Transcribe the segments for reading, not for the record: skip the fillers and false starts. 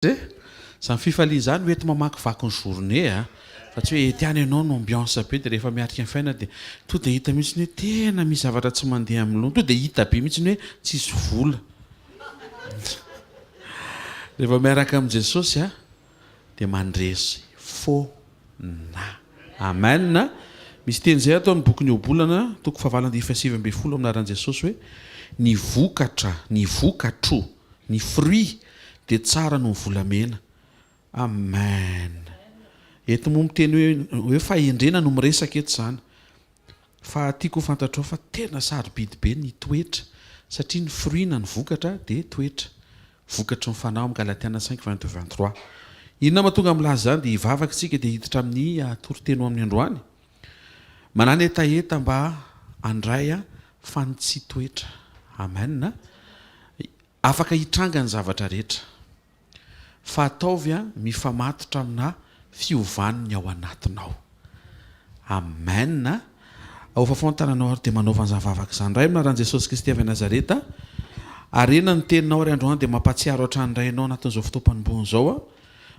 E! Zany fifaliana izany ho enti mamakivaky ny journée a! Fa tsy hoe ety ihany ianao no ambiance be dia rehefa miatrika ny fiainana dia to dia hita mihitsy ny hoe tena misy zavatra tsy mandeha amin'ny lohany, to dia hita be mihitsy ny hoe tsisy vola. Rehefa miaraka amin'i Jesosy a dia mandresy foana. Amen! Misy teny izay ato amin'ny bokin'ny Ohabolana toko fahavalo andininy fahasivy ambin'ny folo amin'ny anaran'i Jesosy hoe ny vokatra, ny vokatro, ny fruit dia tsara noho ny volamena. Amen. Eto moa miteny hoe hoe fahendrena no miresaka eto izany. Fa tiako ho fantatrao fa tena sarobidy be ny toetra satria ny fruit na ny vokatra dia toetra. Vokatry ny fanahy ao amin'ny Galatiana cinq 22 23. Inona mahatonga milaza izany dia hivavaka isika dia hiditra amin'ny toriteny ho amin'ny androany. Manana hetaheta mba handray fanitsi-toetra. Amen. Afaka hitranga ny zavatra rehetra. Fa ataovy mifamatotra amina fiovan'ny ao anatinao. Amen. Ao fafao ny tananao ary dia manaova an'izany vavaka izany. Ray amin'ny anaran'i Jesosy Kristy avy any Nazareta, harena ny teninao ary androany dia mampahatsiaro hatrany indray anao anatin'izao fotoam-panombohana izao aho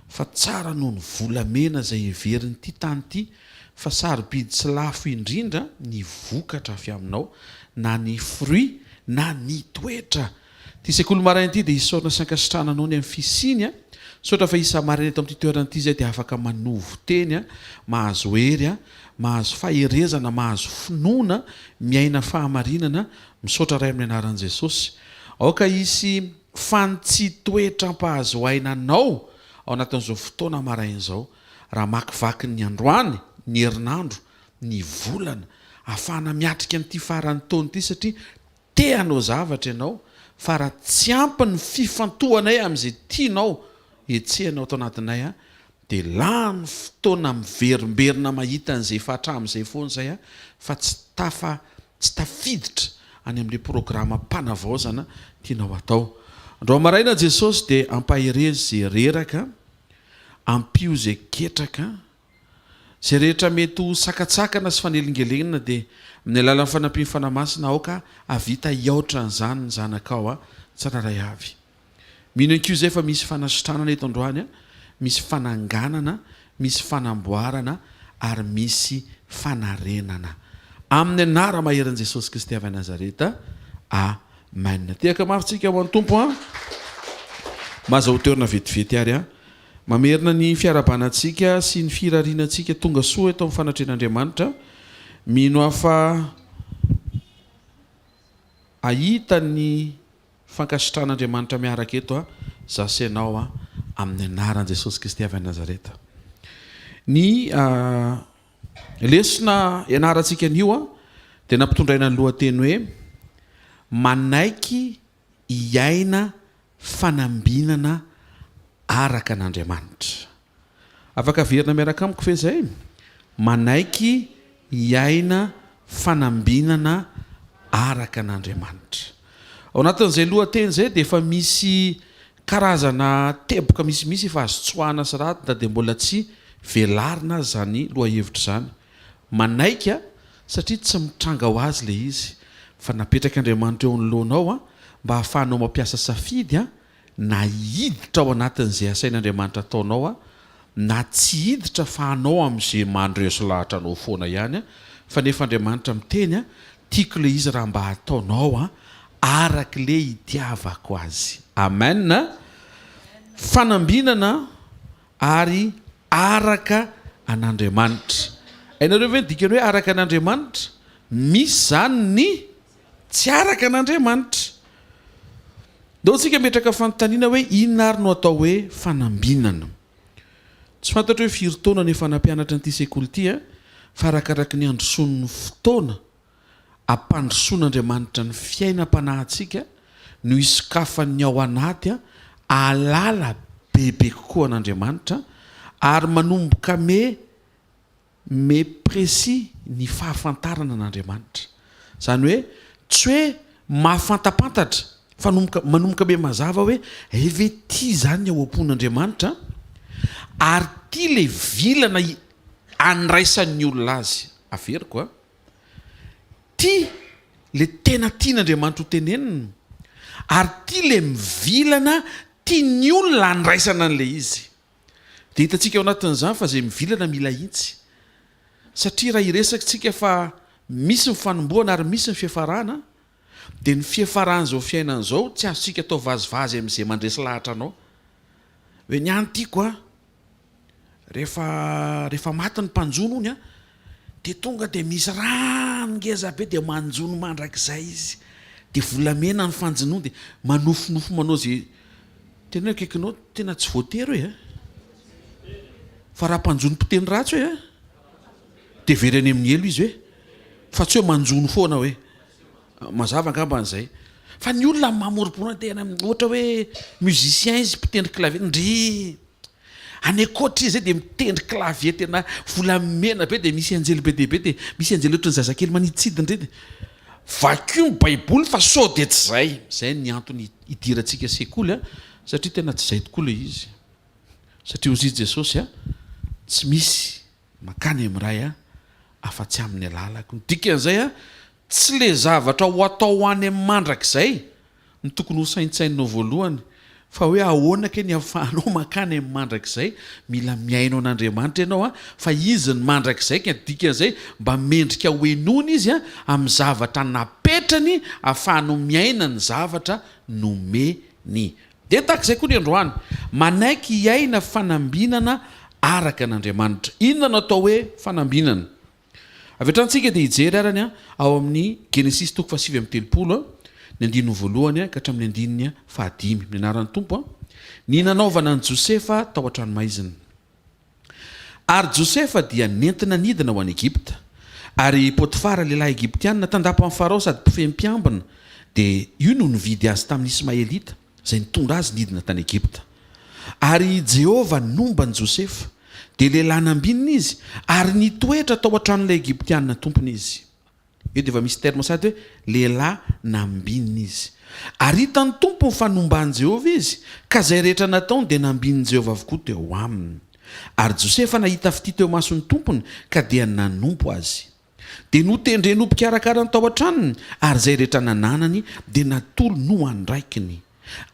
fa tsara noho ny volamena izay heverin'ity tany ity fa sarobidy sy lafo indrindra ny vokatra avy aminao na ny fruit na ny toetra. Ity sekoly maraina ity dia isaorana sy ankasitrahana anao ny amin'ny fisiany a! Misaotra fa isa-maraina eto amin'ity toerana ity izay dia afaka manovo teny a, mahazo hery a, mahazo faherezana, mahazo finoana, miaina fahamarinana. Misaotra Ray amin'ny anaran'i Jesosy. Aoka hisy fanitsi-toetra ampahazo aina anao ao anatin'izao fotoana maraina izao. Raha hamakivaky ny androany, ny herinandro, ny volana, ahafahana miatrika an'ity faran'ny taona ity satria te hanao zavatra ianao fa raha tsy ampy ny fifantohanay amin'izay tianao hetsehina ato anatinay dia lany fotoana miverimberina mahita an'izay efa hatramin'izay foana izay fa tsy tafa tsy tafiditra any amin'ilay programam-panavaozana tianao hatao. Androany maraina Jesosy dia ampaherezo izay reraka, ampio izay ketraka, Izay rehetra mety ho sakantsakana sy fanelingelenana dia amin'ny alalan'ny fanampian'ny Fanahy Masina aoka hahavita hiaotra an'izany ny zanakao tsirairay avy. Mino ihany koa izay fa misy fanasitranana eto androany, misy fananganana, misy fanamboarana ary misy fanarenana. Amin'ny anara-maherin'i Jesosy Kristy avy any Nazareta. Amen. Tehaka mafy tsika ho an'ny Tompo an. Mahazahoa toerana vetivety ary an. Mamerina ny fiarahabana antsika sy ny firariana antsika tonga soa eto amin'ny fanatrehan'Andriamanitra. Mino aho fa hahita ny fankasitrahan'Andriamanitra miaraka eto aho, izaho sy ianao, amin'ny anaran'i Jesosy Kristy avy any Nazareta. Ny lesona ianarantsika anio dia nampitondraina ny lohateny hoe Manaiky hiaina fanambinana araka an'Andriamanitra. Afaka averina miaraka amiko ve izay? Manaiky hiaina fanambinana araka an'Andriamanitra. Ao anatin'izay lohateny izay dia efa misy karazana teboka misimisy efa azo tsoahana sy raha na dia mbola tsy velarina aza izany lohahevitra izany. Manaiky satria tsy mitranga ho azy ilay izy fa napetrak'Andriamanitra eo anoloanao mba hahafahanao mampiasa safidy na hiditra ao anatin'izay asain'Andriamanitra ataonao aho na tsy hiditra fa hanao amin'izay mandresy lahatra anao foana ihany fa nefa Andriamanitra miteny a, tiako ilay izy raha mba ataonao a, arak'ilay itiavako azy. Amen a! Fanambinana ary araka an'Andriamanitra. Hainareo ve ny dikany hoe araka an'Andriamanitra? Misy izany ny tsy araka an'Andriamanitra. Ndao tsika hametraka fanontaniana hoe inona ary no atao hoe fanambinana? Tsy fantatro hoe firy taona no efa nampianatra an'ity sekoly ity an, fa arakaraky ny androsoan'ny fotoana ampandrosoan'Andriamanitra ny fiainam-panahintsika no isokafan'ny ao anaty hahalala bebe kokoa an'Andriamanitra ary manomboka me me précis ny fahafantarana an'Andriamanitra. Izany hoe tsy hoe mahafantapantatra fa nomboka manomboka me mazava hoe hay ve ity izany ny ao am-pon'Andriamanitra ary ity ilay vilana andraisan'ny olona azy. Averiko a. Ity ilay tena tian'Andriamanitra ho tenenina ary ity ilay mivilana. tian'ny olona handraisana an'ilay izy. Dia hitantsika ao anatin'izany fa izay mivilana mila ahitsy. Satria raha hiresaka isika fa misy ny fanombohana ary misy ny fiafarana, dia ny fiafaran'izao fiainana izao tsy azontsika atao vazivazy amin'izay mandresy lahatra anao. Hoe ny ahy ny tiako an, rehefa rehefa maty ny mpanjono hono an, dia tonga dia misy rano ngeza be dia manjono mandrakizay izy. Dia volamena ny fanjonoany dia manofinofy manao izay tena hoe akaikinao tena tsy voatery hoe an. Fa raha mpanjono mpiteny ratsy hoe an, dia very any amin'ny helo izy hoe, fa tsy hoe manjono foana hoe. Mazava angamba an'izay. Fa ny olona mamoromporona tena ohatra hoe musicien izy mpitendry clavier, ndry! Any ankoatra izy zay dia mitendry clavier tena volamena be dia misy anjely be dia be dia misy anjely ohatran'ny zazakely maniditsidina ireny dia vakio ny baiboly fa sao dia tsy izay. Izay ny antony hidirantsika sekoly a, satria tena tsy izay tokoa ilay izy. Satria hozy i Jesosy a, tsy misy mankany amin'ny Ray a, afa-tsy amin'ny alalako. Ny dikan'izay a, Tsy le zavatra ho atao any amin'ny mandrakizay no tokony ho saintsaininao voalohany fa hoe ahoana kay ny ahafahanao mankany amin'ny mandrakizay, mila mihaino an'Andriamanitra ianao an, fa Izy ny mandrakizay ka dikan'izay mba mendrika ho henoina Izy an, amin'ny zavatra napetrany ahafahanao miaina ny zavatra nomeny. Dia tahak'izay koa ny androany, manaiky hiaina fanambinana araka an'Andriamanitra. Inona no atao hoe fanambinana? Avy hatrany tsika dia hijery arany ao amin'ny Genesisy toko faha 39, ny andininy voalohany ka hatramin'ny andininy fahadimy. Amin'ny anaran'ny Tompo, ny nanaovana an'i Josefa tao an-tranomaizina. Ary Josefa dia nentina nidina ho any Egypta. Ary i Potifara, lehilahy Egyptiana, tandapan'i Farao sady mpifehy mpiambina, dia io no nividy azy tamin'ny Ismaelita, izay nitondra azy nidina tany Egypta. Ary i Jehovah nomba an'i Josefa, dia lehilahy nambinina izy, ary nitoetra tao an-tranon'ilay Egyptiana tompony izy. Eo dia efa misy terme sady hoe lehilahy nambinina izy. Ary hitan'ny tompony fa nomban'i Jehovah izy, ka izay rehetra nataony dia nambinin'i Jehovah avokoa teo aminy. Ary Josefa nahita fitia teo imason'ny tompony, ka dia nanompo azy. Dia notendreny ho mpikarakara ny tao an-tranony, ary izay rehetra nananany dia natolony ho andraikiny.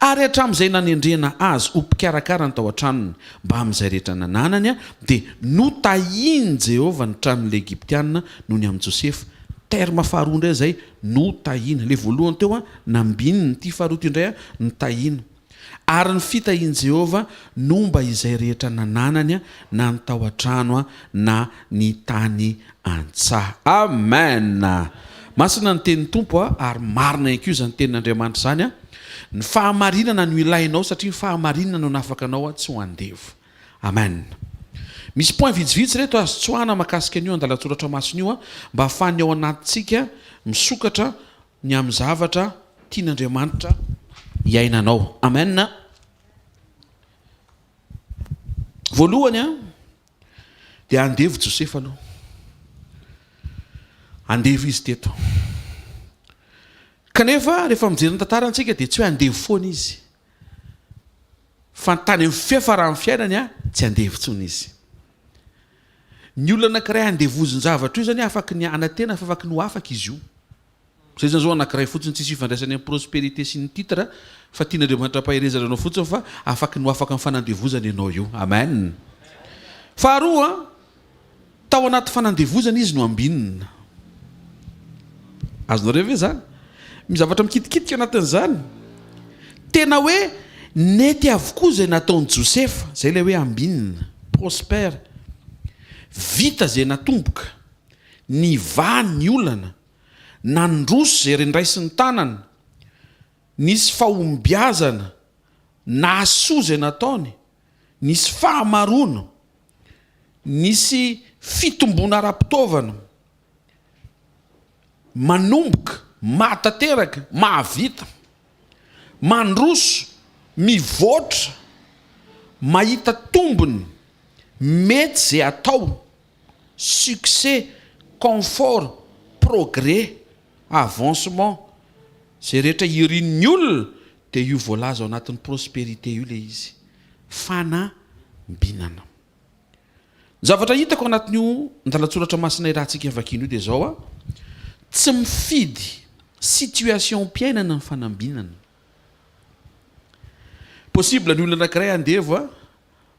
Ary hatramin'izay nanendrena azy ho mpikarakara ny tao an-tranony, mbamin'izay rehetra nananany, dia notahian'i Jehovah ny tranon'ilay Egyptiana noho ny amin'i Josefa. Terme faharoa indray izay, notahiana. Ilay voalohany teo, nambinina, ity faharoa ity indray, notahiana. Ary ny fitahian'i Jehovah nomba izay rehetra nananany, na ny tao an-trano na ny tany an-tsaha. Amen! Masina ny tenin'ny Tompo ary marina ihany koa izany tenin'Andriamanitra izany. Ny fahamarinana no ilainao satria ny fahamarinana no hanafaka anao tsy ho andevo. Amen! Misy point vitsivitsy ireto azo tsoahana mahakasika an'io andalan-tsoratra masina io mba hahafahan'ny ao anatintsika misokatra ny amin'ny zavatra tian'Andriamanitra hiainanao. Amen. Voalohany an, dia andevo Josefa aloha. Andevo izy teto. Kanefa rehefa mijery ny tantara antsika dia tsy hoe andevo foana izy. Fa tany amin'ny fiafaran'ny fiainany an, tsy andevo intsony izy. Ny olona anankiray andevozin-javatra io zany afaky ny hanantena fa afaky ny ho afaka izy io. Zay zany zao anankiray fotsiny tsisy ifandraisany amin'ny prospérité sy ny titre fa tian'Andriamanitra ampaherezana anao fotsiny fa afaky ny ho afaka amin'ny fanandevozana ianao io. Amen. Faharoa, tao anaty fanandevozana izy no ambinina. Azonareo ve zany? Misy zavatra mikitikitika anatin'izany. Tena hoe nety avokoa izay nataon'i Josefa, izay ilay hoe ambinina, prospère. Vita izay natomboka, nivaha ny olana, nandroso izay rendraisin'ny tanana, nisy fahombiazana, nahasoa izay nataony, nisy fahamaroana, nisy fitomboana ara-pitaovana. Manomboka, mahatanteraka, mahavita, mandroso, mivoatra, mahita tombony, mety izay atao, succès, confort, progrès, avancement, izay rehetra irin'ny olona dia io voalaza ao anatin'ny prospérité io ilay izy, fanambinana. Ny zavatra hitako anatin'io andalan-tsoratra masina irahantsika vakiana io dia izao a, tsy mifidy situation-piainana ny fanambinana. Possible ny olona anankiray andevo a,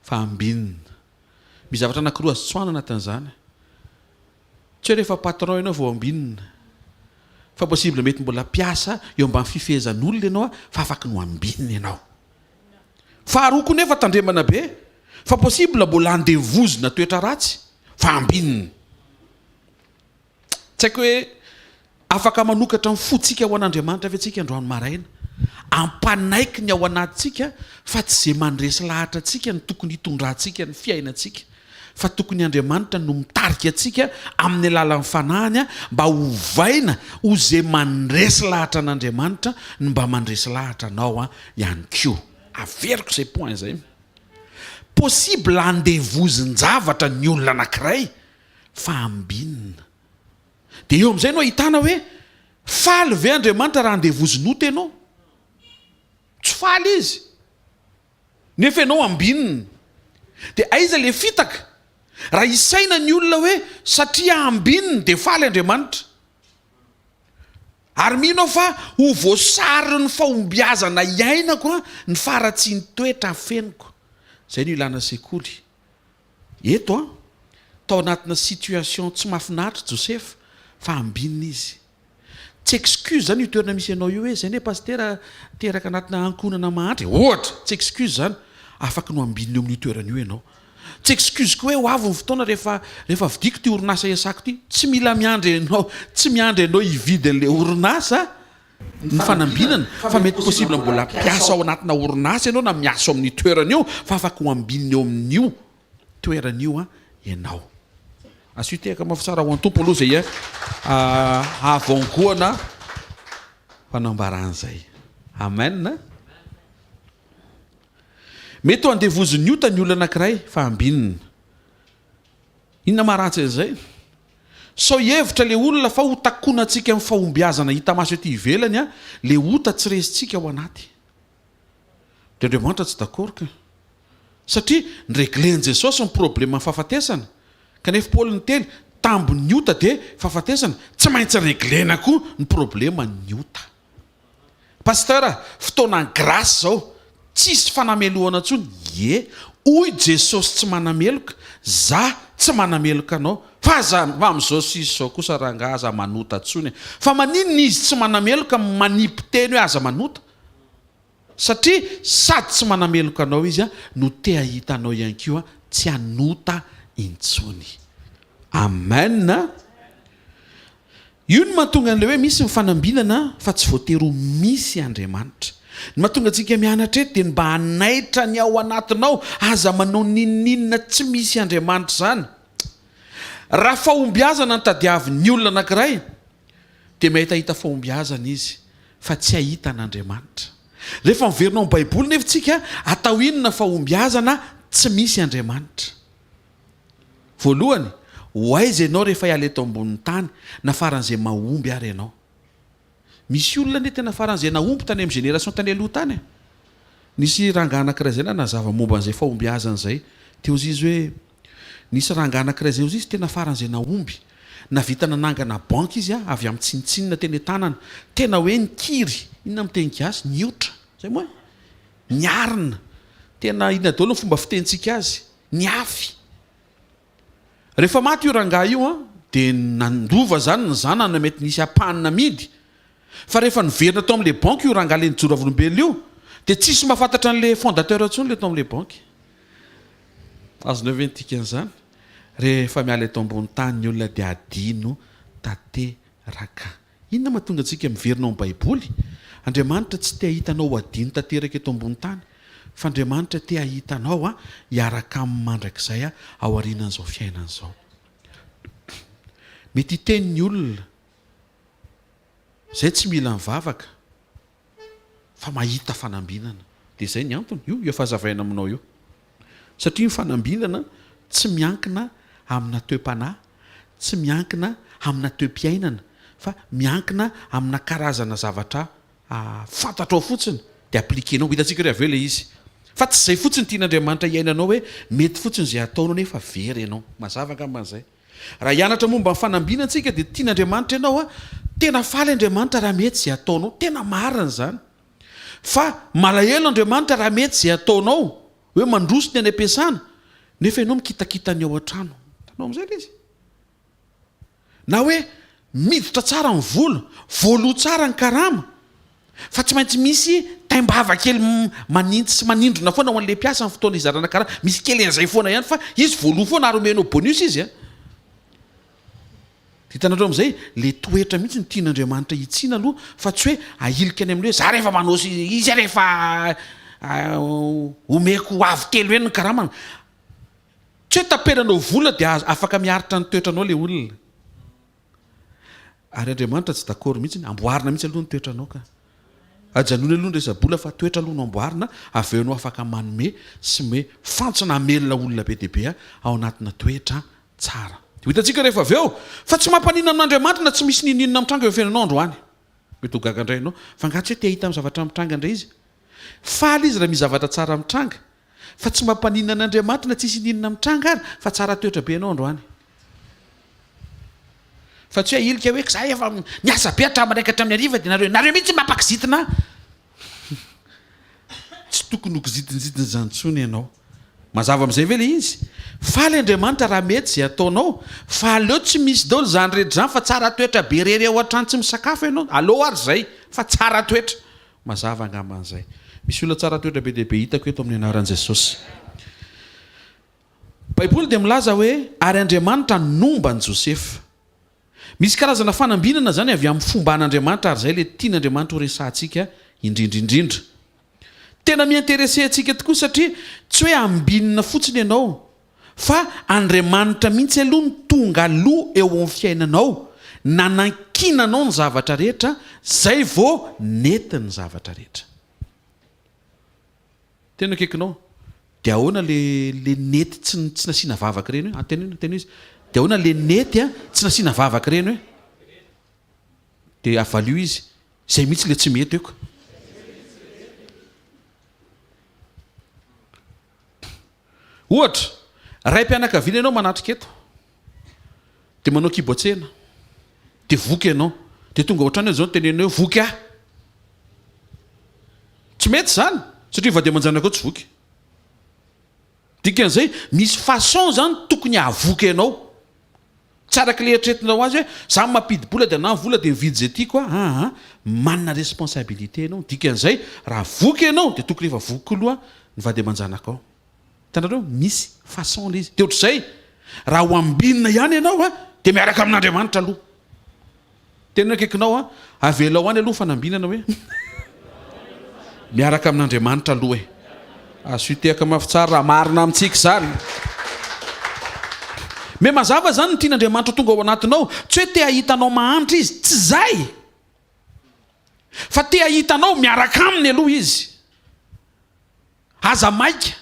fa ambinina. Misy zavatra anankiroa azo tsoahina anatin'izany. Tsy hoe rehefa patron ianao vao ambinina. Fa possible mety mbola mpiasa eo ambany fifehezan'olona ianao fa afaky no ambinina ianao. Faharoa koa nefa tandremana be fa possible mbola andevozina toetra ratsy fa ambinina. Tsy haiko hoe afaka manokatra ny fontsika ho an'Andriamanitra ve tsika androany maraina? Ampanaiky ny ao anatintsika fa tsy izay mandresy lahatra antsika no tokony hitondrantsika ny fiainantsika fa tokony Andriamanitra no mitarika antsika amin'ny alalan'ny Fanahiny mba hovaina ho izay mandresy lahatra an'Andriamanitra no mba mandresy lahatra anao ihany koa. Averiko izay point izay. Possible handevozin-javatra ny olona anankiray fa ambinina. Dia eo amin'izay no ahitana hoe faly ve Andriamanitra raha andevozin'ota ianao? Tsy faly izy. Nefa ianao ambinina. Dia aiza ilay fitaka? Raha hisaina ny olona hoe satria ambininy dia faly Andriamanitra. Ary mino aho fa ho voasarin'ny fahombiazana iainako ny faharatsian-toetra afeniko. Izay no ilana sekoly. Eto an, tao anatina situation tsy mahafinaritra Josefa fa ambinina izy. Tsy excuse zany io toerana misy anao io hoe zay ne pasitera teraka anatina ankohonana mahantra e, ohatra, tsy excuse zany, afaky no ambinina eo amin'io toerana io ianao. Tsy excuse koa hoe ho avy ny fotoana rehefa rehefa vidiko ity orinasa iasako ity, tsy mila miandry anao, tsy miandry anao hividy an'ilay orinasa ny fanambinana fa mety possible mbola mpiasa ao anatina orinasa ianao na miasa ao amin'io toerana io fa afaka ho ambinina eo amin'io toerana io ianao. Asio tehaka mafy tsara ho an'ny Tompo aloha izay hahavoangoana fanambarana izay. Amen. Mety ho andevozin'ny ota ny olona anankiray fa ambinina. Inona maha ratsy an'izay? Sao hihevitra le olona fa ho takonantsika amin'ny fahombiazana hita maso ety ivelany an, le ota tsy resintsika ao anaty. Dia Andriamanitra tsy d'accord ka. Satria ni-regler-n'i Jesosy ny problème-n'ny fahafatesana. Kanefa Paoly niteny, tambin'ny ota dia fahafatesana. Tsy maintsy regler-na koa ny problème-n'ny ota. Pasteur a, fotoanan'ny grâce zao, tsisy fanamelohana intsony, ie, hoy Jesosy tsy manameloka, za tsy manameloka anao, fa aza, fa amizao sisa zao kosa rangaha aza manota tsony e, fa maninona izy tsy manameloka manipy teny hoe aza manota? Satria sady tsy manameloka anao izy no te hahita anao ihany koa tsy hanota intsony. Amen a! Io no mahatonga an'ilay hoe misy ny fanambinana fa tsy voatery ho misy Andriamanitra. Ny mahatonga antsika mianatra eto dia ny mba hanaitra ny ao anatinao, aza manao n'inon'inona tsy misy Andriamanitra izany. Raha fahombiazana no tadiavin'ny olona anankiray dia mahitahita fahombiazana izy fa tsy hahita an'Andriamanitra. Rehefa miverina ao amin'ny Baiboly nefa isika, atao inona fahombiazana tsy misy Andriamanitra? Voalohany, ho aiza ianao rehefa hiala eto ambonin'ny tany, na faran'izay mahomby ary ianao? Misy olona anie tena faran'izay nahomby tany amin'ny génération tany aloha tany e! Nisy rangahy anankiray izay nanazava momba an'izay fahombiazana izay. Dia hozy izy hoe, nisy rangahy anankiray izay hozy izy tena faran'izay nahomby. Nahavita nanangana banky izy avy amin'ny tsinontsinona teny an-tanana. Tena hoe nikiry, inona amin'ny teny gasy? Niotra, izay moa e? Niarina. Tena inona daholo ny fomba fitenintsika azy? Niafy. Rehefa maty io rangahy io an, dia nandova izany ny zanany na mety nisy ampahany namidy. Fa rehefa niverina tao amin'ilay banky io rangahy ilay nijoro vavolombelona io, dia tsisy mahafantatra an'ilay fondateur intsony ilay tao amin'ilay banky. Azonao ve ny dikan'izany? Rehefa miala eto ambony tany ny olona dia adino tanteraka. Inona mahatonga antsika miverina ao amin'ny Baiboly? Andriamanitra tsy te hahita anao ho adino tanteraka eto ambony tany, fa Andriamanitra te hahita anao hiaraka aminy mandrakizay ao aorianan'izao fiainana izao. Mety hiteny ny olona, Izay tsy mila mivavaka fa mahita fanambinana. Dia izay ny antony, io efa hazavaina aminao io. Satria ny fanambinana tsy miankina amina toe-panahy, tsy miankina amina toe-piainana, fa miankina amina karazana zavatra fantatrao fotsiny dia appliquer-nao. Ho hitantsika re avy eo ilay izy. Fa tsy izay fotsiny tian'Andriamanitra hiainanao hoe mety fotsiny izay ataonao nefa very ianao. Mazava angamba izay. Raha hianatra momba ny fanambinana isika dia tian'Andriamanitra ianao. Tena faly Andriamanitra raha mety izay ataonao. Tena marina izany. Fa malahelo Andriamanitra raha mety izay ataonao, hoe mandroso ny any am-piasana, nefa ianao mikitakita ny ao an-trano. Hitanao amin'izay ilay izy? Na hoe miditra tsara ny vola, voaloa tsara ny karama, fa tsy maintsy misy taim-bava kely manintsy sy manindrona foana ho an'ilay mpiasa ny fotoana hizarana karama. Misy kely an'izay foana ihany fa izy voaloa foana ary omenao bonus izy an! Hitanareo amin'izay, le toetra mihitsy no tian'Andriamanitra hitsiana aloha fa tsy hoe ahilika any amin'ny hoe za rehefa manao sy izy rehefa omeko avo telo heny ny karamany. Tsy hoe taperanao vola dia afaka miaritra ny toetranao le olona. Ary Andriamanitra tsy d'accord mihitsy, amboarina mihitsy aloha ny toetranao ka. Ajanony aloha ny resa-bola fa toetra aloha no amboarina, avy eo ianao afaka manome sy me fantsona hamelona olona be dia be ao anatina toetra tsara. Dia ho hitantsika rehefa avy eo fa tsy mampaninona amin'Andriamanitra na tsy misy n'inon'inona mitranga eo amin'ny fiainanao androany. Mety ho gaga indray ianao, fa angaha tsy hoe te hahita amin'ny zavatra mitranga indray izy? Faly izy raha misy zavatra tsara mitranga, fa tsy mampaninona an'Andriamanitra na tsisy n'inona mitranga ary fa tsara toetra be ianao androany. Fa tsy hoe ahilika hoe za efa niasa be hatramin'ny iraika hatramin'ny hariva dia nareo, nareo mihitsy mampakizitina ahy. Tsy tokony ho kizitinjitina izany intsony ianao. Mazava amin'izay ve ilay izy? Faly Andriamanitra raha mety izay ataonao, fa aleo tsy misy daholo izany rehetra izany fa tsara toetra be irery ao an-trano tsy misakafo ianao. Aleo ary izay fa tsara toetra. Mazava angamba an'izay. Misy olona tsara toetra be dia be hitako eto amin'ny anaran'i Jesosy. Baiboly dia milaza hoe ary Andriamanitra nomba an'i Josefa. Misy karazana fanambinana izany avy amin'ny fomban'Andriamanitra ary izay ilay tian'Andriamanitra ho resahantsika indrindra indrindra. Tena mi-intéresser antsika tokoa satria tsy hoe ambinina fotsiny ianao fa Andriamanitra mihitsy aloha no tonga aloha eo amin'ny fiainanao, nanankinanao ny zavatra rehetra, izay vao nety ny zavatra rehetra. Tena akaikinao. Dia ahoana le le nety tsy tsy nasiana vavaka ireny hoe? Anteneno anteneno izy. Dia ahoana le nety a tsy nasiana vavaka ireny hoe? Dia avalio izy. Izay mihitsy le tsy mety eko. Ohatra, raim-pianakaviana ianao manatrika eto. Dia manao kibo an-tsena. Dia voky ianao. Dia tonga ao an-trano ianao izao no tenenina hoe voky aho. Tsy mety izany satria vady aman-janakao tsy voky. Dikan'izay, misy façon izany tokony hahavoky anao. Tsy araka ilay eritreretinao azy hoe za mampidi-bola dia na vola dia mividy izay tiako aho. Aa, manana responsabilité ianao. Dikan'izay, raha voky ianao dia tokony efa voky koa aloha ny vady aman-janakao. Hitanareo? Misy façon ilay izy. Dia ohatr'izay, raha ho ambinina ihany ianao a, dia miaraka amin'Andriamanitra aloha. Tena akaikinao a, avelao any aloha fanambinana hoe miaraka amin'Andriamanitra aloha e. Asio tehaka mafy tsara raha marina amintsika izany. Mais mazava izany ny tian'Andriamanitra ho tonga ao anatinao, tsy hoe te hahita anao mahantra izy, tsy izay! Fa te hahita anao miaraka aminy aloha izy. Aza maika.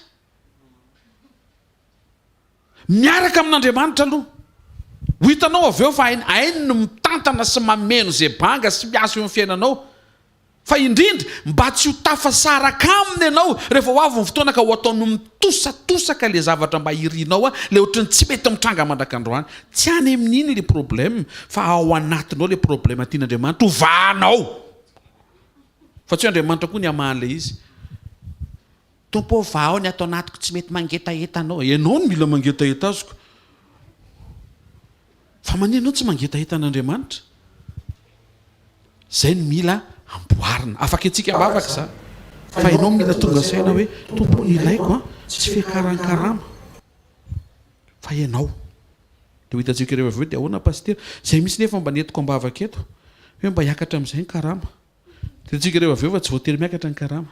Miaraka amin'Andriamanitra aloha. Ho hitanao avy eo fa hainy, hainy ny mitantana sy mameno izay banga sy miasa eo amin'ny fiainanao. Fa indrindra, mba tsy ho tafasaraka aminy ianao rehefa ho avy ny fotoana ka ho ataony mitosatosaka ilay zavatra mba irinao, ilay ohatran'ny tsy mety mitranga mandrak'androany. Tsy any amin'iny ilay problème fa ao anatinao ilay problème tian'Andriamanitra ho vahanao. Fa tsy hoe Andriamanitra koa ny hamaha an'ilay izy. Tompo ô, vahao ny ato anatiko tsy mety mangetaheta Anao. Ianao no mila mangetaheta azoko. Fa maninona ianao tsy mangetaheta an'Andriamanitra? Izay no mila amboarina. Afaka antsika am-bavaka izany. Fa ianao mila tonga saina hoe, Tompo ô, ny ilaiko an, tsy fiakaran-karama, fa Ianao. Dia ho hitantsika rehefa avy eo, dia ahoana Pasitera? Izay mihitsy nefa mba nentiko am-bavaka eto, hoe mba hiakatra amin'izay ny karama. Hitantsika rehefa avy eo fa tsy voatery miakatra ny karama.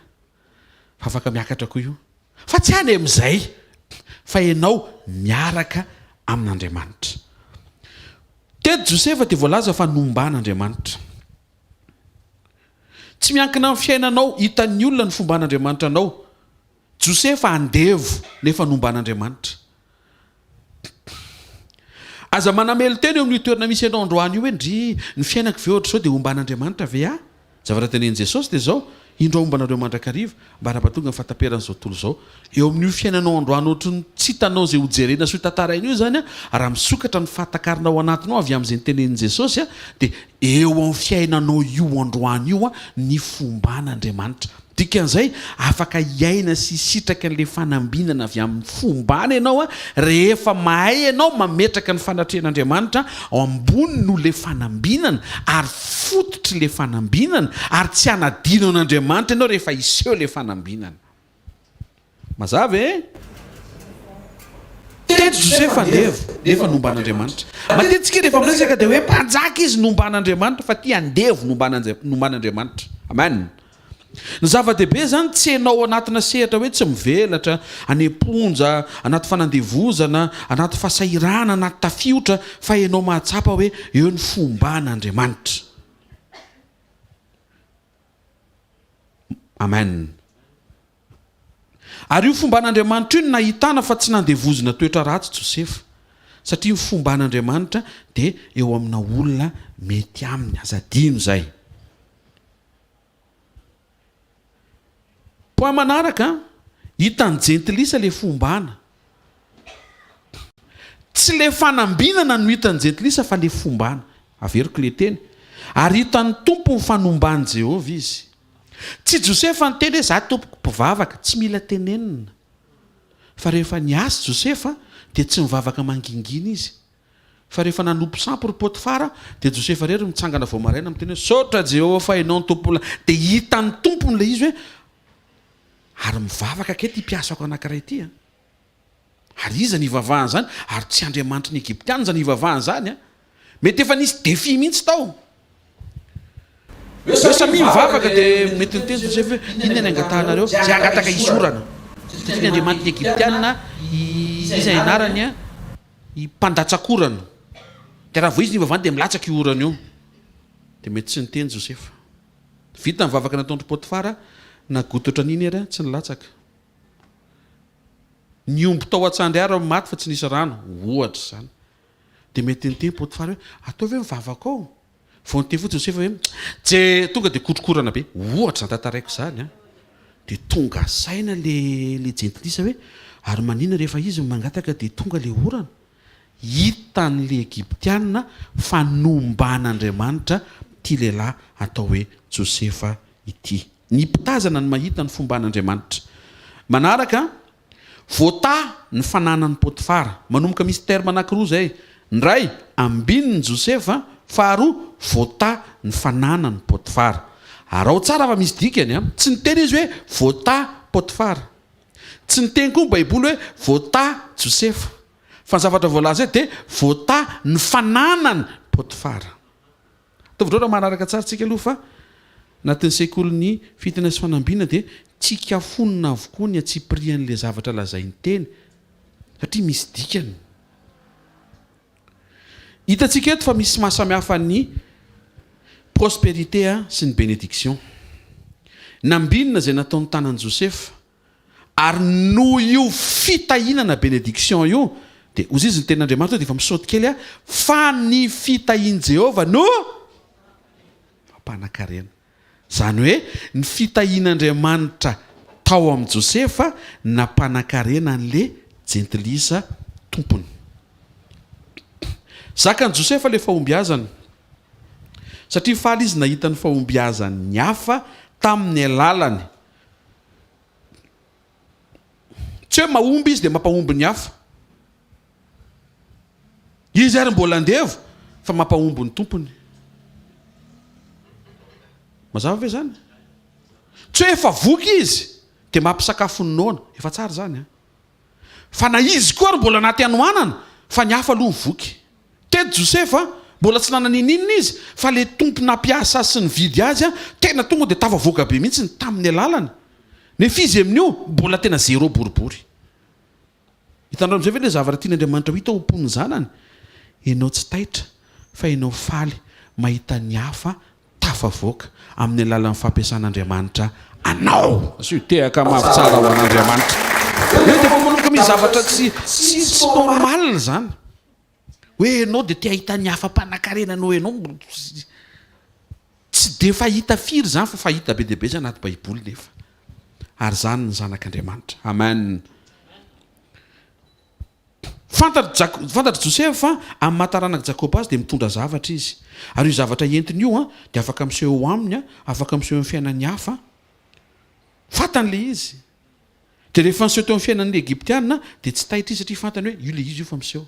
Fa afaka miakatra koa io. Fa tsy any amin'izay fa ianao miaraka amin'Andriamanitra. Teto Josefa dia voalaza fa nomban'Andriamanitra. Tsy miankina amin'ny fiainanao hitan'ny olona ny fomban'Andriamanitra anao. Josefa andevo nefa nomban'Andriamanitra. Aza manamelo-tena eo amin'io toerana misy anao androany io hoe ndry, ny fiainako ve ohatr'izao dia homban'Andriamanitra ve aho? Ny zavatra tenenin'i Jesosy dia izao, Indro aho homba anareo mandrakariva, ambara-pahatonga ny fahataperan'izao tontolo izao. Eo amin'io fiainanao androany ohatry ny tsy hitanao izay hojerena sy hotantaraina io izany, raha misokatra ny fahatakarana ao anatinao avy amin'izay notenenin'i Jesosy, dia eo amin'ny fiainanao io androany io ny fomban'Andriamanitra. Dikan'izay, afaka hiaina sy hisitraka an'ilay fanambinana avy amin'ny fombana ianao rehefa mahay ianao mametraka ny fanatrehan'Andriamanitra ao ambony noho ilay fanambinana ary fototr'ilay fanambinana ary tsy hanadino an'Andriamanitra ianao rehefa hiseho ilay fanambinana. Mazava e? Teto Josefa andevo nefa nomban'Andriamanitra. Matetika rehefa miresaka dia hoe mpanjaka izy nomban'Andriamanitra fa ity andevo nomban'Andriamanitra. Amen. Ny zava-dehibe izany tsy enao anatina sehatra hoe tsy mivelatra, any am-ponja, anaty fanandevozana, anaty fahasahiranana, anaty tafiotra fa enao mahatsapa hoe eo ny fomban'Andriamanitra. Amen. Ary io fomban'Andriamanitra io no nahitana fa tsy nandevozina toetra ratsy Josefa. Satria ny fomban'Andriamanitra dia eo amina olona mety aminy. Aza adino izay. Point manaraka, hitan'ny jentilisa ilay fombana. Tsy ilay fanambinana no hitan'ny jentilisa fa ilay fombana. Averiko ilay teny. Ary hitan'ny Tompo ny fanomban'i Jehovah izy. Tsy Josefa niteny hoe za tompoko mpivavaka, tsy mila tenenina. Fa rehefa niasa Josefa dia tsy nivavaka mangingina izy. Fa rehefa nanompo sampy ry Potifara dia Josefa irery mitsangana vao maraina miteny hoe saotra Jehovah fa ianao no Tompo dia hitan'ny tompony ilay izy hoe ary mivavaka kay ity mpiasako anankiray ity an! Ary iza no ivavahana izany? Ary tsy Andriamanitry ny Egyptiana izany ivavahana izany an! Mety efa nisy défi mihitsy tao. Hoe samia mivavaka dia mety niteny Josefa hoe inona ny angatahanareo? Izay hangataka hisy orana. Satria ny Andriamanitry ny Egyptiana iza ny anarany an? I mpandatsak'orana. Dia raha vao izy no ivavahana dia milatsaka io orana io. Dia mety tsy niteny Josefa. Vita ny vavaka nataon-dry Potifara, nagoty ohatran'iny ary tsy nilatsaka. Ny omby tao an-tsandry ary maty fa tsy nisy rano, ohatra izany. Dia mety niteny Potifara hoe, ataovy hoe mivavaka ao. Vao niteny fotsiny Josefa hoe, je, tonga dia kotrokorana be. Ohatra izany tantaraiko izany an. Dia tonga saina le le jentilisa hoe, ary maninona rehefa izy no mangataka dia tonga le orana? Hitan'le Egyptiana fa nomban'Andriamanitra ity lehilahy atao hoe Josefa ity. Ny mpitazana no mahita ny fomban'Andriamanitra. Manaraka, voatahy ny fananan'i Potifara. Manomboka misy terme anankiroa izay. Ny iray, ambinin'i Josefa, faharoa, voatahy ny fananan'i Potifara. Araho tsara fa misy dikany an! Tsy niteny izy hoe voatahy Potifara. Tsy niteny koa ny Baiboly hoe voatahy Josefa. Fa ny zavatra voalaza eto dia voatahy ny fananan'i Potifara. Ataovy drôle manaraka tsara tsika aloha fa anatin'ny sekolin'ny fitana sy fanambina dia tsikafonina avokoa ny antsipirian'ilay zavatra lazain'ny teny satria misy dikany. Hitantsika eto fa misy mahasamihafa ny prospérité sy ny bénédiction. Nambinina izay nataon'ny tanan'i Josefa Ary noho io fitahiana na benediction io, dia hozy izy ny tenin'Andriamanitra dia efa misaoty kely aho, fa ny fitahian'i Jehovah no mampanan-karena. Izany hoe ny fitahian'Andriamanitra tao amin'i Josefa nampanan-karena an'le jentilisa tompony. Zakan'i Josefa le fahombiazana, satria faly izy nahita ny fahombiazan'ny hafa tamin'ny alalany. Tsy hoe mahomby izy dia mampahomby ny hafa. Izy ary mbola andevo fa mampahomby ny tompony. Mazava ve izany? Tsy hoe efa voky izy dia mampisakafo ny noana. Efa tsara izany an. Fa na izy koa ary mbola anaty hanoanana fa ny hafa aloha voky. Teto Josefa, mbola tsy nanana ininona izy fa le tompo nampiasa azy sy nividy azy tena tonga dia tafavoaka be mihitsy tamin'ny alalany. Nefa izy amin'io mbola tena zéro boribory. Hitanareo amin'izay ve le zavatra tian'Andriamanitra ho hita ao am-pon'ny zanany? Ianao tsy taitra fa ianao faly mahita ny hafa tafavoaka amin'ny alalan'ny fampiasan'Andriamanitra anao. Asio tehaka mafy tsara ho an'Andriamanitra. Eo dia efa manomboka misy zavatra tsy tsy tsy normal izany. Hoe ianao dia te hahita ny hafa mpanankarena noho ianao. Tsy dia fahita firy izany fa fahita be dia be izany anaty Baiboly nefa. Ary izany ny zanak'Andriamanitra. Amen. Fantatr'i Jak, fantatr'i Josefa fa amin'ny maha taranak'i Jakoba azy dia mitondra zavatra izy. Ary io zavatra entiny io dia afaka miseho eo aminy, afaka miseho eo amin'ny fiainan'ny hafa. Fantany ilay izy. Dia rehefa niseho teo amin'ny fiainan'ny Egyptiana dia tsy taitra izy satria fantany hoe io ilay izy io fa miseho.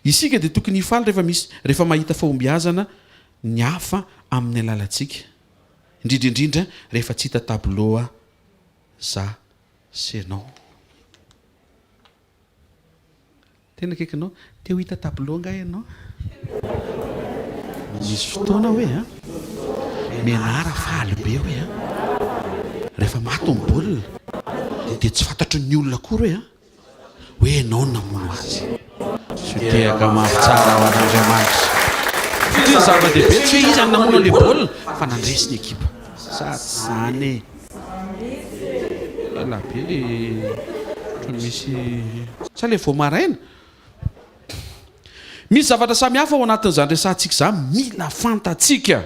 Isika dia tokony hifaly rehefa misy, rehefa mahita fahombiazana ny hafa amin'ny alalantsika. Indrindra indrindra rehefa tsy hita tableau za sy ianao. Tena akaikinao. Te ho hita tableau angaha ianao? Misy fotoana hoe an, mianara faly be hoe an, rehefa maty ny baolina dia tsy fantatry ny olona akory hoe an, hoe ianao no namono azy. Fitehaka mafy tsara ho an'Andriamanitra. Satria ny zava-dehibe tsy hoe iza no namono an'ilay baolina fa nandresy ny ekipa. Sa tsy izany e? Ela be le ohatran'ny misy sa le vao maraina? Misy zavatra samihafa ao anatin'izany resahantsika izany mila fantatsika.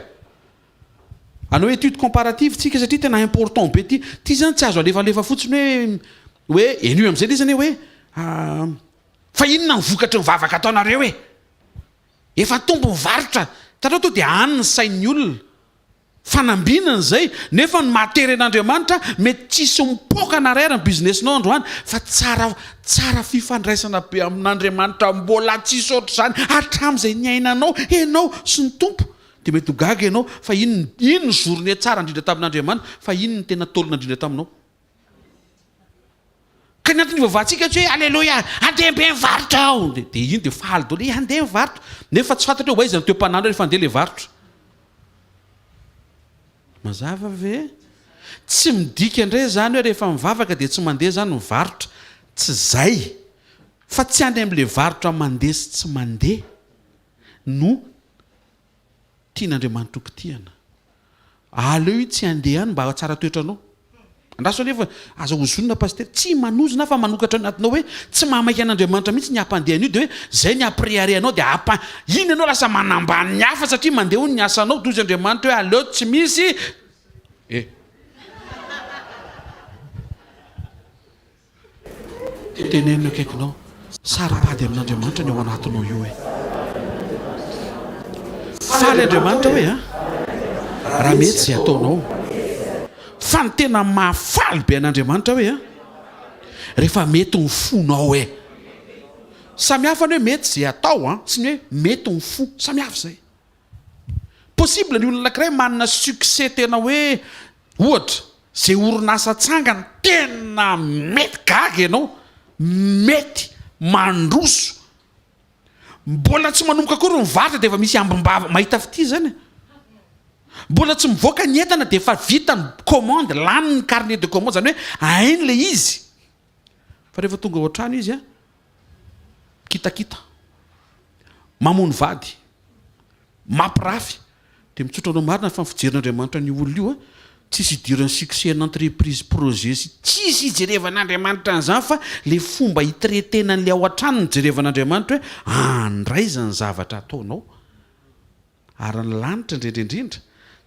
Hanao étude comparative tsika satria tena important be ty. Ty zany tsy azo alefalefa fotsiny hoe hoe henoy amin'izay le izy anie hoe fa inona ny vokatry ny vavaka ataonareo e? Efa tombo ny varotra. Hitanao to dia any ny sain'ny olona. Fanambinana izay, nefa ny maha tery an'Andriamanitra mety tsisy mipoaka en arrière ny business-nao androany fa tsara tsara fifandraisana be amin'Andriamanitra mbola tsisy ohatr'izany hatramin'izay niainanao ianao sy ny Tompo dia mety ho gaga ianao fa iny iny ny journée tsara indrindra tamin'Andriamanitra fa iny ny tena tolona indrindra taminao. Ka ny antony ivavahantsika tsy hoe aleloia andeha be ny varotra aho dia dia iny dia faly daholo hoe handeha ny varotra nefa tsy fantatra hoe ho aiza ny toe-panandro rehefa handeha ilay varotra. Mazava ve? Tsy midika indray izany hoe rehefa mivavaka dia tsy mandeha izany ny varotra. Tsy izay. Fa tsy any amin'ilay varotra mandeha sy tsy mandeha no tian'Andriamanitra ho kitihana. Aleo io tsy handeha any mba hahatsara toetra anao. Andraso anefa, aza ozonina Pasitera. Tsy manozona aho fa manokatra ny anatinao hoe tsy mahamaika an'Andriamanitra mihitsy ny hampandeha an'io dia hoe zay ny hampirehareha anao dia hampa iny ianao lasa manambany ny hafa satria mandeha hono ny asanao dia hozy Andriamanitra hoe aleo tsy misy e. Teneno ny akaikinao, saro-pady amin'Andriamanitra ny ao anatinao io e. Faly Andriamanitra hoe a, raha mety izay ataonao. Fa ny tena mahafaly be an'Andriamanitra hoe a, rehefa mety ny fonao e. Samy hafa ny hoe mety izay atao a, sy ny hoe mety ny fo, samy hafa izay. Possible ny olona anankiray manana succès tena hoe ohatra zay orinasa atsangany tena mety gaga ianao mety mandroso mbola tsy manomboka akory ny varotra dia efa misy ambim-bava mahita fitia zany e mbola tsy mivoaka ny entana dia efa vita ny commande lany ny carnet de commande zany hoe hainy le izy fa rehefa tonga ao an-trano izy a Kitakita. Mamono vady. Mampirafy. Dia mitsotra anao marina fa ny fijerin'Andriamanitra an'io olona io a, tsisy idiran'ny succès an'entreprise projet sy tsisy ijerevan'Andriamanitra an'izany fa le fomba hi-traiter-na an'le ao an-trano no jerevan'Andriamanitra hoe andraiza ny zavatra ataonao. Ary ny lanitra indrindra indrindra,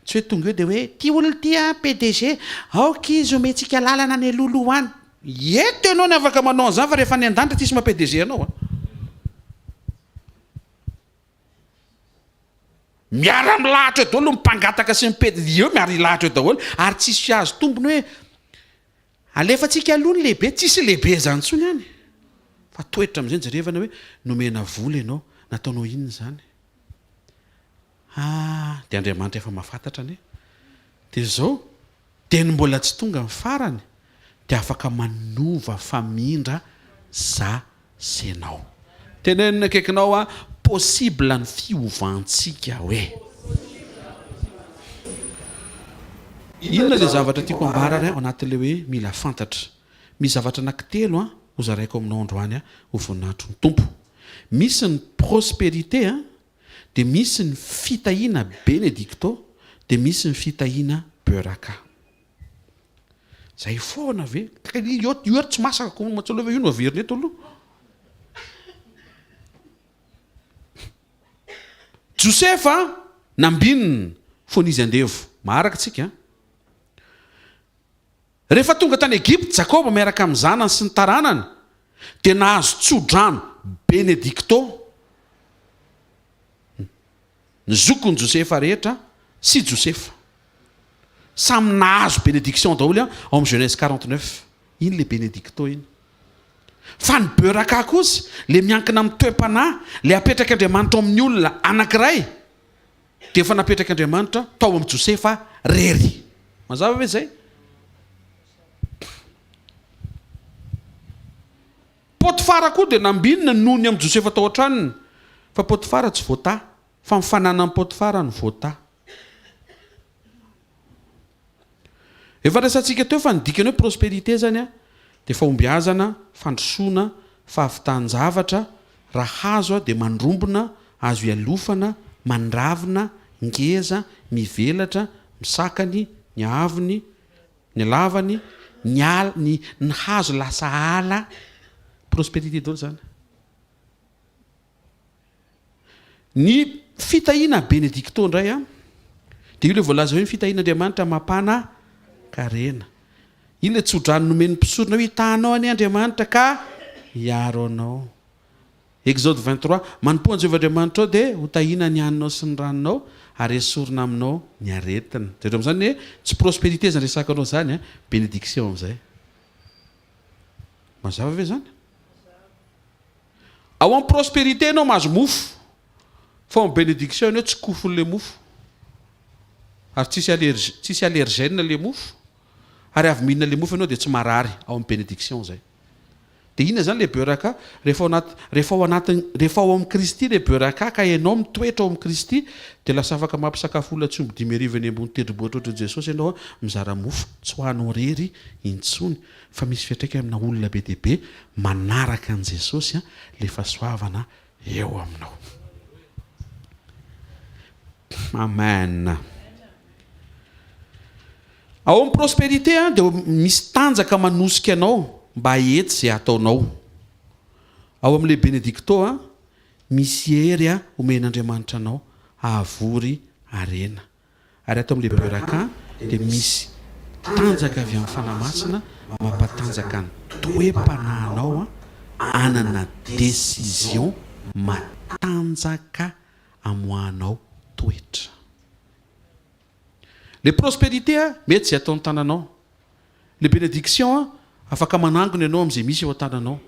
tsy hoe tonga eo dia hoe ity olona ity an, PDG, aoka izy omentsika lalana any alohaloha any. Eto ianao no afaka manao an'izany fa rehefa any an-danitra tsisy maha PDG anao an. Miara milahatra eo daholo ny mpangataka sy ny PDG, eo miara hilahatra eo daholo ary tsisy azo tombony hoe alefantsika aloha ny lehibe, tsisy lehibe izany intsony any. Fa toetra amin'izay no jerevana hoe nomena vola ianao, nataonao inona izany? Ah, dia Andriamanitra efa mahafantatra anie. Dia izao, dia ny mbola tsy tonga ny farany, dia afaka manova famindra za sy enao. Tenenina akaikinao ah, possible ny fiovantsika hoe. Inona ilay zavatra tiako ambara ary ao anatin'ilay hoe mila fantatra. Misy zavatra anankitelo an, hozaraiko aminao androany an, ho voninahitry ny Tompo. Misy ny prospérité an, dia misy ny fitahiana benedicto, dia misy ny fitahiana beraka. Zay foana ve? Ka io io ary tsy masaka ko mantsy aloha fa io no averina eto aloha. Josefa nambinina fony izy andevo. Maharaka tsika an. Rehefa tonga tany Egypta Jakoba miaraka amin'ny zanany sy ny taranany, dia nahazo tso-drano benedicto ny zokin'i Josefa rehetra sy Josefa. Samy nahazo bénédiction daholo ao amin'ny Genèse 49. Iny le benedicto iny. Fa ny beuraka kosa, le miankina amin'ny toe-panahy, le apetrak'Andriamanitra ao amin'ny olona anankiray, dia efa napetrak'Andriamanitra tao amin'i Josefa rery. Mazava ve izay? Potifara koa dia nambinina noho ny amin'i Josefa tao an-tranony. Fa Potifara tsy voatahy, fa ny fananan'i Potifara no voatahy. Efa resatsika teo fa ny dikany hoe prospérité zany dia fahombiazana, fandrosoana, fahavitan-javatra, raha hazo dia mandrombona, azo ialofana, mandravina, ngeza, mivelatra, misakany, ny haavony, ny halavany, ny ala, ny ny hazo lasa ala, prospérité daholo zany. Ny fitahiana benedicto indray an, dia io ilay voalaza hoe ny fitahian'Andriamanitra mampana karena. Iny ilay tsodrano nomen'ny mpisorona hoe hitahanao anie Andriamanitra ka hiaro anao. Exode 23, manompoa an'i Jehovah Andriamanitrao dia ho tahiana ny haninao sy ny ranonao ary hesorina aminao ny aretina. Jereo amin'izany hoe tsy prospérité izany resako anao izany an, bénédiction amin'izay. Mazava ve izany? Ao amin'ny prospérité ianao mahazo mofo, fa ao amin'ny bénédiction ianao tsy kofon'ilay mofo. Ary tsisy allergie, tsisy allergène ilay mofo. Ary avy mihinana ilay mofo ianao dia tsy marary, ao amin'ny bénédiction izay. Dia inona izany ilay beuraka? Rehefa ao anaty, rehefa ao anatin'ny, rehefa ao amin'i Kristy ilay beuraka ka ianao mitoetra ao amin'i Kristy dia lasa afaka mampisakafo olona tsy omby 5000 eny ambony tendrombohitra ohatran'i Jesosy ianao mizara mofo, tsy ho anao irery intsony. Fa misy fiantraikany amina olona be dia be manaraka an'i Jesosy le fahasoavana eo aminao. Amen. Ao amin'ny prospérité dia misy tanjaka manosika anao mba hahetsy izay ataonao. Ao amin'ilay benedicto misy hery omen'Andriamanitra anao hahavory harena. Ary ato amin'ilay Beuraka dia misy tanjaka avy amin'ny Fanahy Masina mampatanjaka ny toe-panahinao hanana décision matanjaka amoahanao toetra. Le prospérité mety izay ataon'ny tananao. Le bénédiction afaka manangona ianao amin'izay misy eo an-tananao.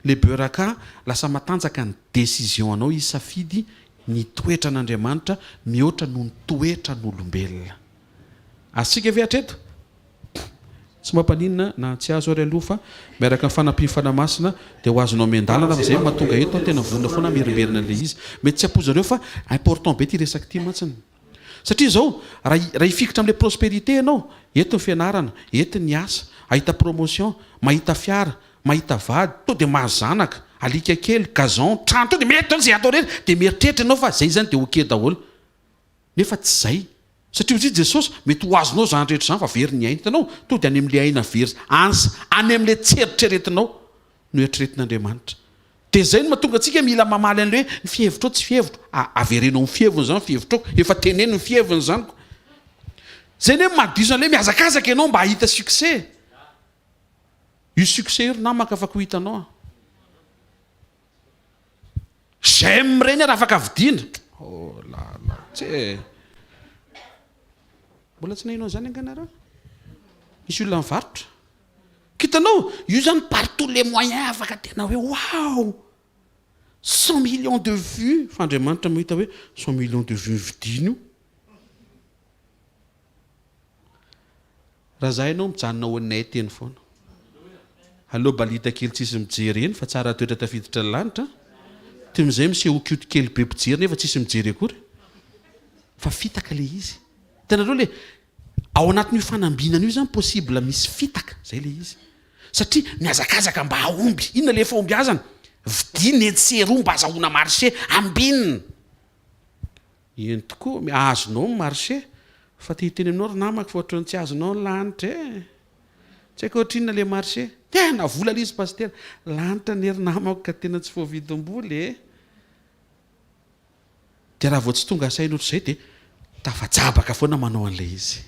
Le beuraka lasa matanjaka ny décision anao hisafidy ny toetran'Andriamanitra mihoatra noho ny toetran'olombelona. Azontsika ve hatreto? Tsy mampaninona na tsy azo ary aloha fa miaraka amin'ny fanampian'ny Fanahy Masina dia ho azonao miandalana fa izay no mahatonga eto aho tena vonona foana hamerimberina an'ilay izy. Mety tsy ampoizareo fa important be ity resaka ity mantsiny. Satria izao, raha raha hifikitra amin'ilay prospérité ianao, eto ny fianarana, eto ny asa, ahita promotion, mahita fiara, mahita vady, to dia mahazo zanaka, alika kely, gazon, trano, to dia mety daholo izay atao rehetra, dia mieritreritra ianao fa izay izany dia ok daholo. Nefa tsy izay. Satria hoy Jesosy, mety ho azonao izany rehetra izany fa very ny aina. Hitanao? To dia any amin'ilay aina very, any any amin'ilay tsy eritreretinao no eritreretin'Andriamanitra. Dia izay no mahatonga antsika mila mamaly an'ilay hoe ny fihevitrao tsy fihevitro. A, avereno amin'ny fiheviny izany ny fihevitrao. Efa teneno ny fiheviny izany ko. Izay anie no mahadiso an'ilay hoe mihazakazaka ianao mba hahita succès. Io succès io ry namaka afaka ho hitanao a. J'aime ireny ary afaka vidiana. Oh la la, tsy e. Mbola tsy naheno an'izany angaha nareo? Misy olona mivarotra. Hitanao, io zany par tous les moyens afaka tena hoe waouh! 100 millions de vues, fa Andriamanitra mahita hoe 100 millions de vues vidiny io. Raha za ianao mijanona honnête eny foana. Aleo balita kely tsisy mijery eny fa tsara toetra tafiditra ny lanitra an. Toy izay miseho cute kely be mpijery nefa tsisy mijery akory. Fa fitaka le izy. Hitanareo le Ao anatin'io fanambinana io izany possible misy fitaka, zay le izy. Satria mihazakazaka mba hahomby. Inona le fahombiazana? Vidiana etsy sy eroa mba azahoana marché, ambinina. Eny tokoa, azonao ny marché, fa te hiteny aminao ry namako fa ohatran'ny tsy azonao ny lanitra e. Tsy haiko ohatrinona le marché. Tena vola le izy pasitera. Lanitra anie ry namako ka tena tsy voavidim-bola e. Dia raha vao tsy tonga saina ohatr'izay dia tafajabaka foana manao an'ilay izy.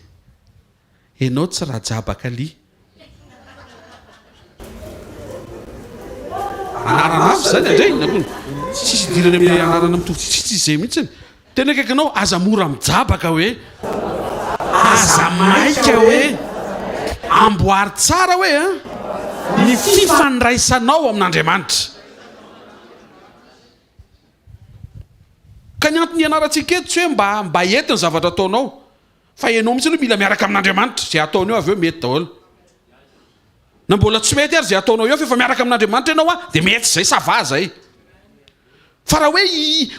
Enao tsy rajabaka li. Anarana hafa izany andre inona koa? Tsisy idirany amin'ilay anarana mitovy tsisy izay mihitsiny. Tena akaikinao aza mora mijabaka hoe. Aza maika hoe amboary tsara hoe an ny fifandraisanao amin'Andriamanitra. Ka ny antony ianarantsika eto tsy hoe mba mba hety ny zavatra ataonao fa ianao mihitsy aloha mila miaraka amin'Andriamanitra, izay ataonao eo avy eo mety daholo. Na mbola tsy mety ary izay ataonao eo fa efa miaraka amin'Andriamanitra ianao an dia mety izay, ça va izay. Fa raha hoe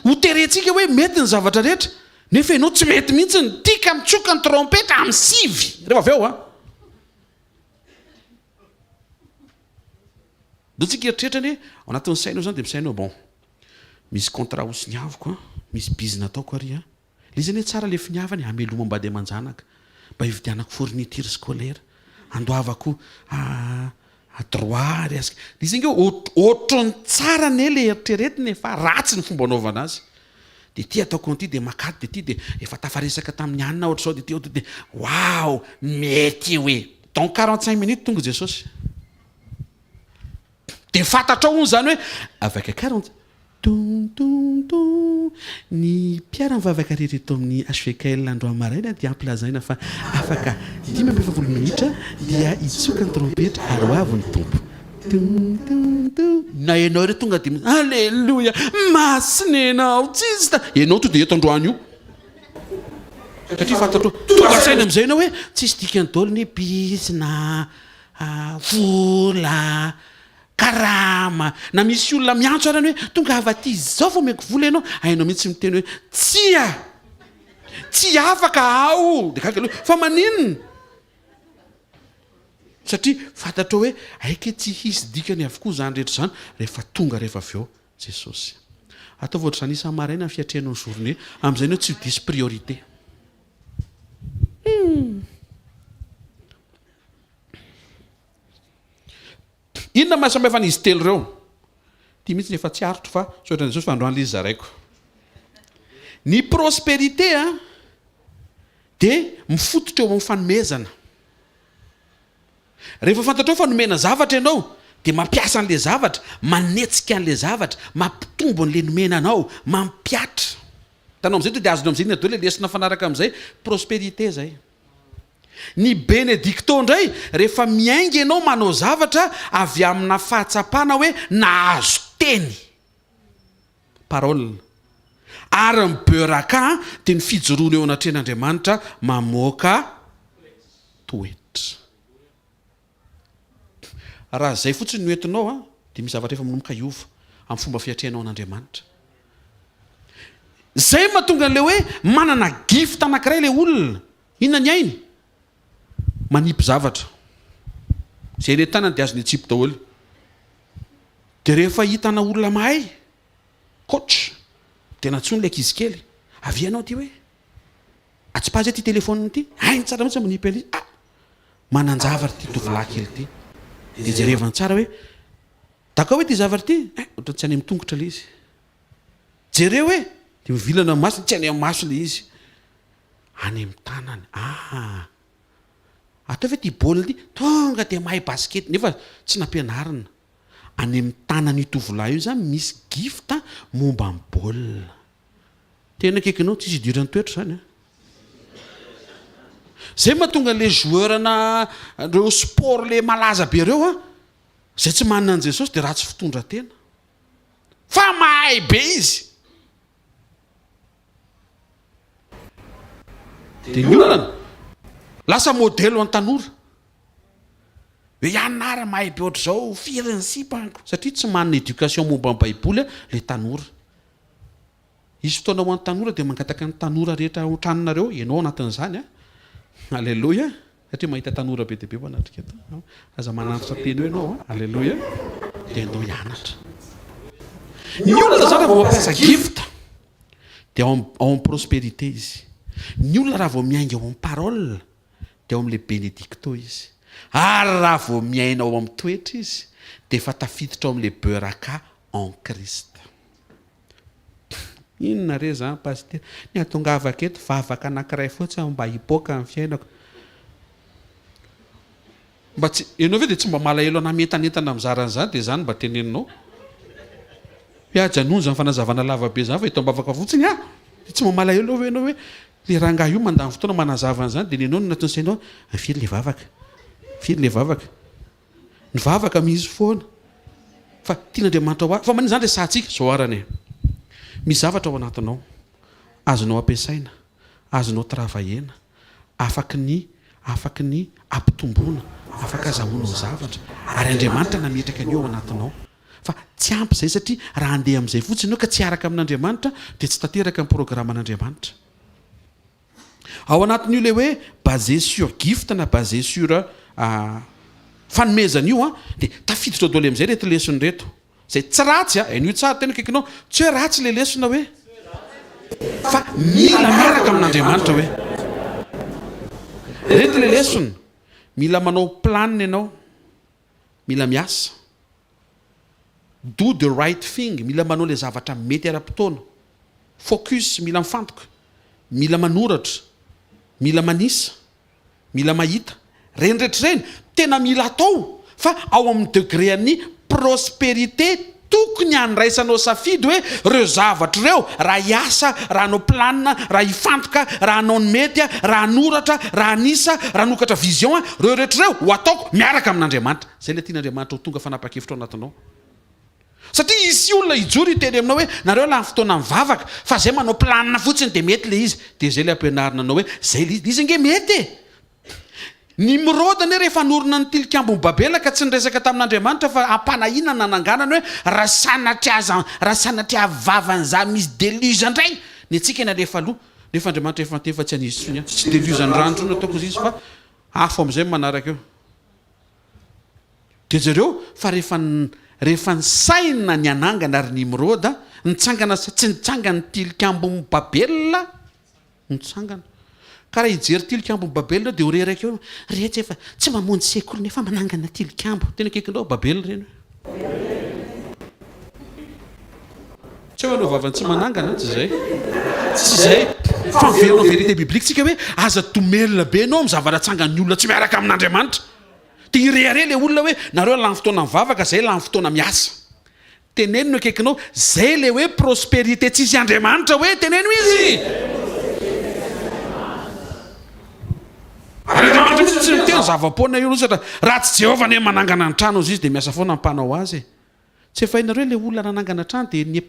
ho terentsika hoe mety ny zavatra rehetra nefa ianao tsy mety mihitsy ny tika mitsoka ny trompetra amin'ny sivy rehefa avy eo an. Ndao tsika hieritreritra anie, ao anatin'ny sainao izany dia misaina hoe bon, misy contrat ho soniaviko an, misy bizina ataoko ary an, ilay izy anie tsara ilay finiavana e, hamelomam-bady aman-janaka, mba hividianako fourniture scolaire, handoavako droit ary ask, ilay izy ange ohatran'ny tsara anie ilay eritreretina e, fa ratsy ny fomba anaovana azy. Dia ity ataoko an'ity dia makaty dia ity dia efa tafaresaka tamin'ny anona ohatr'izao dia ity dia waouh mety io e! Dans 45 minutes tonga Jesosy. Dia fantatrao hono izany hoe afaka 40 Ton ton ton Ny mpiara-mivavaka rehetra eto amin'ny HVKL androany maraina dia ampilazaina fa afaka 45 minitra dia hitsoka ny trompetra ary ho avy ny Tompo. Ton ton ton Na ianao ireo tonga dia Aleloia! Masina ianao Tsista! Ianao to dia eto androany io. Satria fantatrao, tonga saina amin'izay ianao hoe tsisy dikany daholo ny bizina, vola, karama. Na misy olona miantso ary any hoe tongava aty izao fa omeko vola ianao, hainao mihitsy miteny hoe tsia! Tsy afaka aho! Dia gaga aloha, fa maninona? Satria fantatrao hoe aika tsy hisy dikany avokoa izany rehetra izany rehefa tonga rehefa avy eo Jesosy. Ataovy ohatr'izany isa-maraina ny fiatrehanao ny journée, amin'izay ianao tsy ho diso priorité. Humm. Inona maha samihafa an'izy telo ireo? Ity mihitsy efa tsy aritro fa misaotra an'i Jesosy fa androany ilay izy zaraiko. Ny prospérité a dia mifototra eo amin'ny fanomezana. Rehefa fantatrao fa nomena zavatra ianao dia mampiasa an'ilay zavatra, manetsika an'ilay zavatra, mampitombo an'ilay nomena anao, mampihatra. Hitanao amin'izay to dia azonao amin'izay inona daholo ilay lesona mifanaraka amin'izay, prospérité izay. Ny benedicto indray, rehefa miainga ianao manao zavatra avy amina fahatsapana hoe nahazo teny, parole. Ary ny beuraka dia ny fijoroana eo anatrehan'Andriamanitra mamoaka toetra. Raha izay fotsiny no entinao dia misy zavatra efa manomboka hiova amin'ny fomba fiatrehanao an'Andriamanitra. Izay no mahatonga an'ilay hoe manana gift anankiray ilay olona. Inona ny hainy? Manipy zavatra. Izay eny an-tanany dia azony atsipy daholo. Dia rehefa hitana olona mahay, coach, dia nantsoiny ilay ankizy kely. Avia ianao aty hoe. Atsipazo ity telephone ity. Hainy tsara mihitsy ny manipy an'ilay izy. Ah! Manan-javatra ity tovolahy kely ity. Dia jerevany tsara hoe, dakao hoe ity zavatra ity? Eh, ohatran'ny tsy any amin'ny tongotra ilay izy. Jereo hoe! Dia mivilana amin'ny masony, tsy any amin'ny maso ilay izy. Any amin'ny tanany. Ah! Ataovy hoe ity baolina ity, tonga dia mahay basket, nefa tsy nampianarina. Any amin'ny tanan'io tovolahy io izany misy gift momba ny baolina. Tena akaikinao, tsisy idiran'ny toetra izany an. Zay mahatonga le joueur na reo sport le malaza be reo an, zay tsy manana an'i Jesosy de ratsy fitondra-tena. Fa mahay be izy. De ny olana, lasa modèle ho an'ny tanora. Hoe ianona ary mahay be ohatr'izao, firy ny sipako. Satria tsy manana éducation momba ny baiboly le tanora. Hisy fotoana ho an'ny tanora dia mangataka ny tanora rehetra ao an-tranonareo, ianao ao anatin'izany an! Aleloia! Satria mahita tanora be dia be manatrika eto. Aza manantitra teny eo ianao an! Aleloia! Dia andao hianatra. Ny olona izany raha vao mampiasa gift dia ao ao amin'ny prospérité izy. Ny olona raha vao miainga ao amin'ny parole dia ao amin'ilay benedicto izy. Ary raha vao miaina ao amin'ny toetra izy dia efa tafiditra ao amin'ilay beuraka en Christ. Inona re zany Pasitera? Ny hatongavako eto vavaka anankiray fotsiny mba hipoaka ny fiainako. Mba tsy, ianao ve dia tsy mba malahelo anah mientanentana mizara an'izany dia izany mba teneninao? Hoe ajanony izany fanazavana lava be izany fa eto am-bavaka fotsiny ah! Dia tsy mba malahelo ve ianao hoe. Le rangahy io mandany fotoana manazava an'izany dia nenao no anatin'ny sainao hoe firy le vavaka? Firy le vavaka? Ny vavaka misy foana fa tian'Andriamanitra ho ahy fa maninona izany resahantsika? Zao arany e! Misy zavatra ao anatinao azonao ampiasaina, azonao travailler-na, afaky ny afaky ny ampitomboana, afaka azahoanao zavatra ary Andriamanitra nametraka an'io ao anatinao. Fa tsy ampy izay satria raha handeha amin'izay fotsiny ianao ka tsy hiaraka amin'Andriamanitra dia tsy tanteraka ny programan'Andriamanitra. Ao anatin'io ilay hoe basé sur gift na basé sur fanomezana io an, dia tafiditra ao daholo amin'izay ireto lesona ireto. Izay tsy ratsy an, henoy tsara tena akaikinao, tsy hoe ratsy ilay lesona hoe fa mila miaraka amin'Andriamanitra hoe. Ireto ilay lesona, mila manao planina ianao. Mila miasa. Do the right thing, mila manao ilay zavatra mety ara-potoana. Focus, mila mifantoka. Mila manoratra. Mila manisa. Mila mahita. Ireny rehetra ireny, tena mila atao fa ao amin'ny degré an'ny prospérité Tokony handraisanao safidy hoe reo zavatra ireo, raha hiasa, raha hanao planina, raha hifantoka, raha hanao ny mety, raha hanoratra, raha hanisa, raha hanokatra vision, reo rehetra ireo ho ataoko miaraka amin'Andriamanitra. Zay ilay tian'Andriamanitra ho tonga fanapa-kevitra ao anatinao. Satria hisy olona hijoro hiteny aminao hoe nareo lany fotoana mivavaka fa zay manao planina fotsiny dia mety ilay izy. Dia zay ilay ampianarina anao hoe zay ilay izy. Izy ange mety e! Nimroda anie rehefa hanorina ny tilikambon'i Babela ka tsy niresaka tamin'Andriamanitra fa ampanahiana ny nananganany hoe raha sanatria aza raha sanatria vavan'izaho misy deluge indray ny antsika nalefa aloha nefa Andriamanitra efa niteny fa tsy hanisy intsony an tsy deluge ny rano intsony ataoko izy fa afo amin'izay ny manaraka eo dia jereo fa rehefa rehefa nisaina ny hanangana ry Nimroda nitsangana sa tsy nitsangana ny tilikambon'i Babela Mitsangana. Ka raha hijery tilikambon'i Babela ireo dia ho reraka eo. Retsy efa tsy mamonjy sekoly nefa manangana tilikambo. Tena akaikinao Babela ireny hoe. Tsy hoe hanao vavany tsy manangana, tsy izay. Tsy izay. Fa miverina ao vérité biblique tsika hoe aza domelina be ianao amin'ny zavatra atsangan'ny olona tsy miaraka amin'Andriamanitra. Dia hirehareha ilay olona hoe nareo lany fotoana mivavaka, izay lany fotoana miasa. Teneno ny akaikinao, zay le hoe prospérité tsisy Andriamanitra hoe, teneno izy! Ary Andriamanitra mihitsy tsy miteny zava-poana io satria raha tsy Jehovah anie manangana ny trano izy dia miasa foana ny mpanao azy e! Tsy efa hainareo le olona nanangana trano dia ny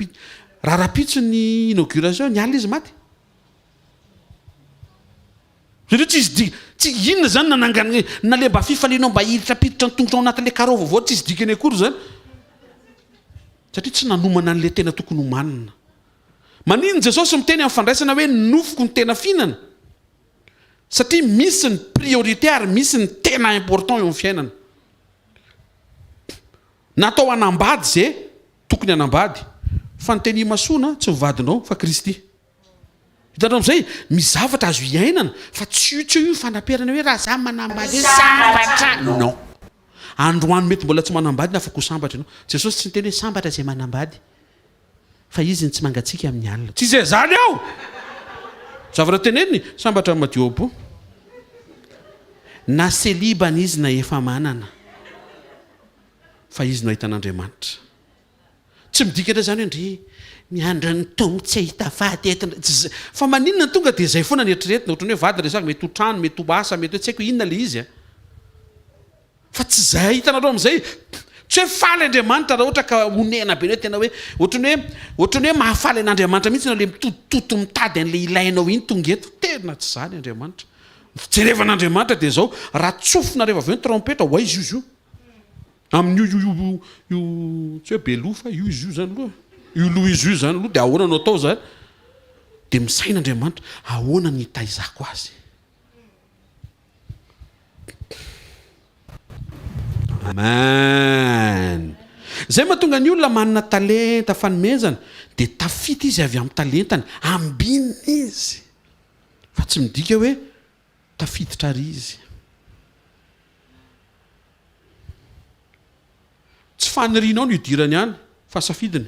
raha rahampitso ny inauguration ny alina izy maty? Jereo tsisy di tsy inona zany nanangana na le mba fifalianao mba hiditra-piditra ny tongotrao anatin'le carreau vaovao tsisy dikany akory zany satria tsy nanomana an'le tena tokony homanina. Maninona Jesosy miteny amin'ny fandraisana hoe ny nofoko no tena fihinana? Satria misy ny priorité ary misy ny tena important eo amin'ny fiainana. Natao hanambady ze tokony hanambady fa ny teny imasoana tsy ny vadinao fa Kristy. Hitanao amin'izay, misy zavatra azo iainana fa tsy io tsy io fanaperana hoe raha za manambady hoe sambatra. Non. Androany mety mbola tsy manambady na afaka ho sambatra ianao. Jesosy tsy niteny hoe sambatra izay manambady fa izy no tsy mangatsiaka amin'ny alina. Tsy izay izany aho! Zavatra teneniny, sambatra ny madio am-po. Na selibana izy na efa manana fa izy no ahita an'Andriamanitra. Tsy midika indray izany hoe ndry miandry ny Tompo tsy hahita vady eto indray, tsy izay, fa maninona no tonga dia izay foana ny eritreretina, ohatran'ny hoe vady resahiko, mety ho trano, mety ho asa, mety hoe tsy haiko inona ilay izy a! Fa tsy izay hitanareo amin'izay, tsy hoe faly Andriamanitra raha ohatra ka onena be hoe tena hoe ohatran'ny hoe ohatran'ny hoe mahafaly an'Andriamanitra mihitsy ianao ilay mitotototo mitady an'ilay ilainao iny tonga eto, tena tsy izany Andriamanitra. Ny fijerevan'Andriamanitra dia izao, raha tsofina rehefa avy eo ny trompetra, ho aiza io izy io? Amin'io io io io tsy hoe be loha fa io izy io zany loha io loha izy io zany loha dia ahoana no atao zany? Dia misaina Andriamanitra ahoana ny hitaizako azy? Amen. Zay mahatonga ny olona manana talenta fanomezana dia tafita izy avy amin'ny talentany, ambinina izy fa tsy midika hoe tafiditra ary izy. Tsy fanirianao no hidirany any fa safidiny.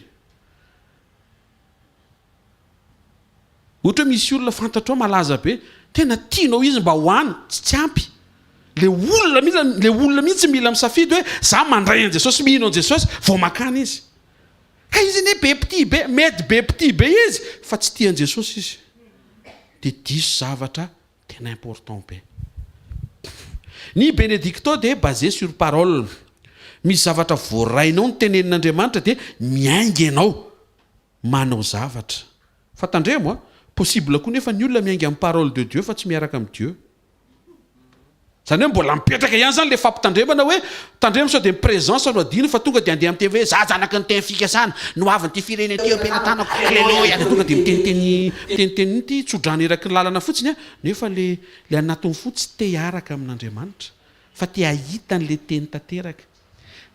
Ohatra hoe misy olona fantatrao malaza be, tena tianao izy mba ho any, tsy tsy ampy. Le olona mila, le olona mihitsy mila misafidy hoe za mandray an'i Jesosy, mino an'i Jesosy vao mankany izy. Ka izy anie be mpitia be, mety be mpitia be izy fa tsy tia an'i Jesosy izy. Dia diso zavatra tena important be. Ny benedicto dia basé sur parole. Misy zavatra voarainao ny tenenin'Andriamanitra dia miainga ianao manao zavatra. Fa tandremo a! Possible koa nefa ny olona miainga amin'ny parole de Dieu fa tsy miaraka amin'i Dieu. Zany hoe mbola mipetraka ihany zany le fampitandremana hoe tandremo sao dia ny présence no adino fa tonga dia andeha miteny hoe za zanaky ny teny fikasana no avin'ity firenena ity eo am-pelatanako aleloia dia tonga dia miteniteny miteniteny ity tsodrano eraky ny lalana fotsiny a nefa le le anatin'ny fo tsy te hiaraka amin'Andriamanitra fa te hahita an'le teny tanteraka.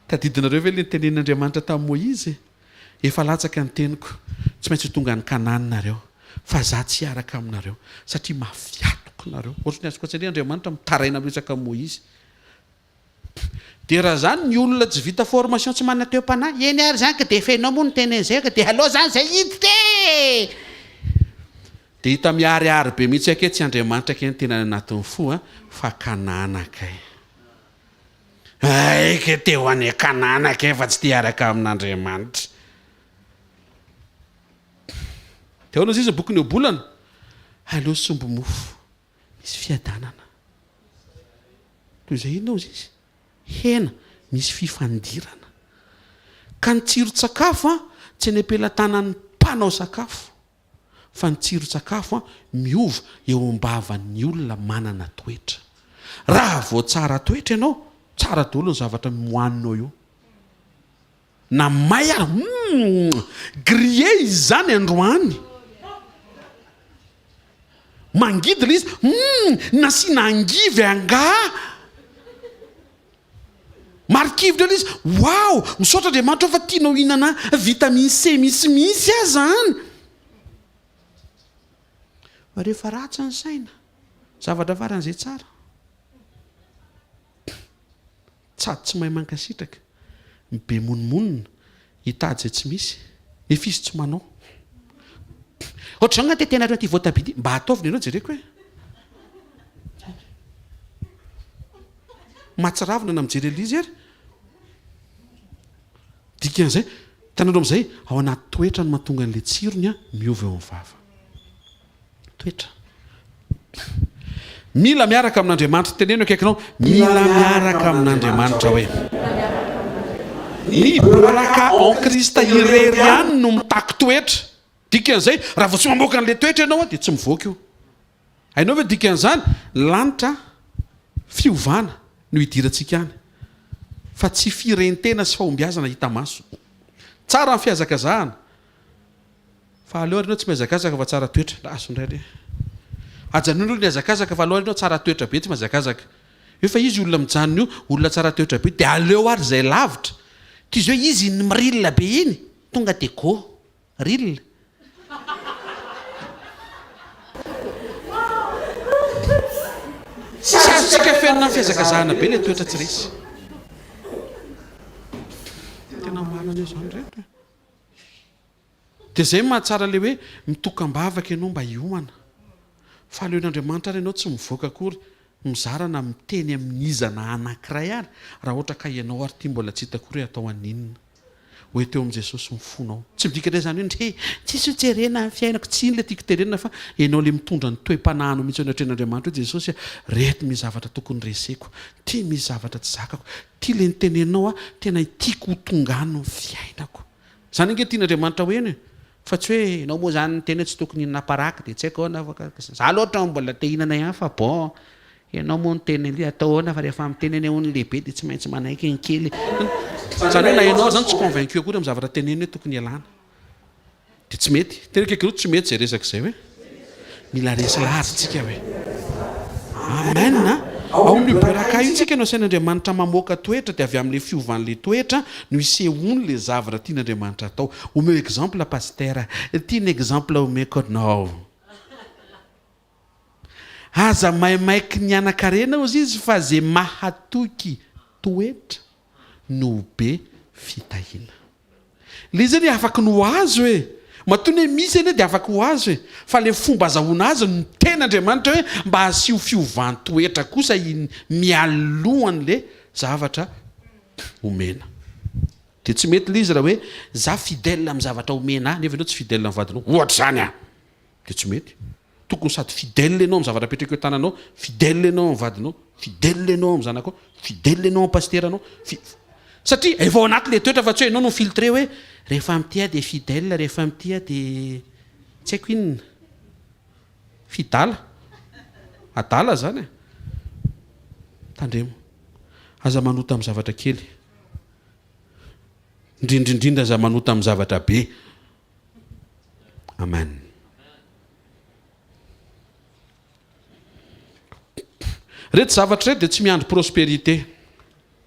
Tadidinareo ve le nitenenin'Andriamanitra tamin'i Moizy? Efa latsaka ny teniko, tsy maintsy ho tonga any Kanana nareo, fa za tsy hiaraka aminareo, satria mafiatoko nareo. Ohatry ny azoko an-tsaina hoe Andriamanitra mitaraina miresaka amin'i Moizy. Dia raha zany ny olona tsy vita formation tsy manana toe-panahy, eny ary zany ka dia efa enao moa niteny an'izay ka dia aleo zany zay hiditra e! Dia hita miharihary be mihitsy akia tsy Andriamanitra akia ny tena any anatin'ny fo a, fa Kanana kay. Hay ke te ho any Kanana kay fa tsy te hiaraka amin'Andriamanitra. Dia ahoana izy ny bokin'ny Ohabolana? Aleo somby mofo misy fiadanana. Toy izay inona hozy izy? Hena misy fifandirana. Ka ny tsiron-tsakafo tsy any am-pelatanan'ny mpanao sakafo. fa ny tsiron-tsakafo miova eo am-bavan'ny olona manana toetra. Raha vao tsara toetra ianao, tsara daholo ny zavatra hohaninao eo. Na may ary, humm, grillé izy izany androany. Mangidy ilay izy, humm, nasiana angivy angaha? Marikivy indray ilay izy, Wow! Misaotra Andriamanitra aho fa tianao hihinana vitamine C misimisy aza an! Fa rehefa ratsy ny saina, zavatra faran'izay tsara, sady tsy mahay mankasitraka, ny be monomonona, hitady izay tsy misy, nefa izy tsy manao. Ohatr'izao nga tetenareo ity voatabia ity, mba ataovy ny anao jereko e! Mahatsiravina na mijery an'ilay izy ary. Dikan'izay, hitanareo amin'izay, ao anaty toetra no mahatonga an'ilay tsirony miova eo amin'ny vava. Toetra. Mila miaraka amin'Andriamanitra. Teneno akaikinao, mila miaraka amin'Andriamanitra hoe. Ny baraka en Christ irery ihany no mitaky toetra. Dikan'izay, raha vao tsy mamoaka an'ilay toetra ianao dia tsy mivoaka io. Hainao ve dikan'izany? Lanitra fiovana no hidirantsika any fa tsy firentena sy fahombiazana hita maso. Tsara ny fihazakazahana fa aleo ary ianao tsy mihazakazaka fa tsara toetra. Lasa indray re. Ajanony aloha ny hazakazaka fa aleo ary ianao tsara toetra be tsy mihazakazaka. Eo fa izy olona mijanona io, olona tsara toetra be dia aleo ary izay lavitra. Toy izay hoe izy iny miril be iny tonga dia go. Ril. Tsy azontsika afenina amin'ny fihazakazahana be ilay toetra tsy resy. Tena marina anie izany reto e. Dia izay no mahatsara ilay hoe mitokam-bavaka ianao mba hiomana. Fa aleon'Andriamanitra ary ianao tsy mivoaka akory mizara na miteny amin'iza na anankiray ary raha ohatra ka ianao ary ity mbola tsy hita akory hoe atao haninona. Ho ento eo amin'i Jesosy ny fonao. Tsy midika indray izany hoe ndry tsisy ho jerena ny fiainako, tsy iny ilay tiako tenenina fa ianao ilay mitondra ny toe-panahinao mihitsy eo anatrehan'Andriamanitra hoe Jesosy a, reto misy zavatra tokony reseko, ity misy zavatra tsy zakako, ity ilay niteneninao aho, tena tiako ho tonga any ny fiainako. Izany ange tian'Andriamanitra ho heno e, fa tsy hoe ianao moa izany niteny hoe tsy tokony hihinana paraky dia tsy haiko ahoana fa za loatra mbola te hihinana ihany fa bon Ianao moa niteny an'ilay atao ahoana fa rehefa miteny anie hono ny lehibe dia tsy maintsy manaiky ny kely. Izany hoe na ianao aza zany tsy convaincu akory amin'ny zavatra teneniny hoe tokony hialana. Dia tsy mety. Tena akaiky loatra tsy mety izay resaka izay hoe. Mila resy lahatra tsika hoe. Amen a! Ao amin'io baraka io tsika no asain'Andriamanitra mamoaka toetra dia avy amin'ilay fiovan'ilay toetra no isehoan'ilay zavatra tian'Andriamanitra atao. Omeo exemple Pasitera. Ity ny exemple omeko anao. Aza maimaiky ny hanan-karena ozy izy fa ze mahatoky toetra no ho be fitahiana. Le izy anie afaky ny ho azo e! Matoa anie misy anie de afaky ho azo e! Fa le fomba azahoana azy no tena Andriamanitra hoe mba asio fiovan-toetra kosa iny mialohan'le zavatra omena. De tsy mety le izy raha hoe za fidèle amin'ny zavatra omena ahy nefa ianao tsy fidèle amin'ny vadinao, ohatra zany an! De tsy mety. Tokony sady fidèle ianao amin'ny zavatra apetraka eo tananao, fidèle ianao amin'ny vadinao, fidèle ianao amin'ny zanakao, fidèle ianao amin'ny pasiteranao, fi, satria efa ao anaty le toetra fa tsy hoe ianao no mi-filtrer hoe rehefa amin'ity aho dia fidèle, rehefa amin'ity aho dia tsy haiko inona. Fidala. Adala zany e. Tandremo. Aza manota amin'ny zavatra kely. Indrindra indrindra aza manota amin'ny zavatra be. Amen. Reto zavatra ireto dia tsy miandry prospérité.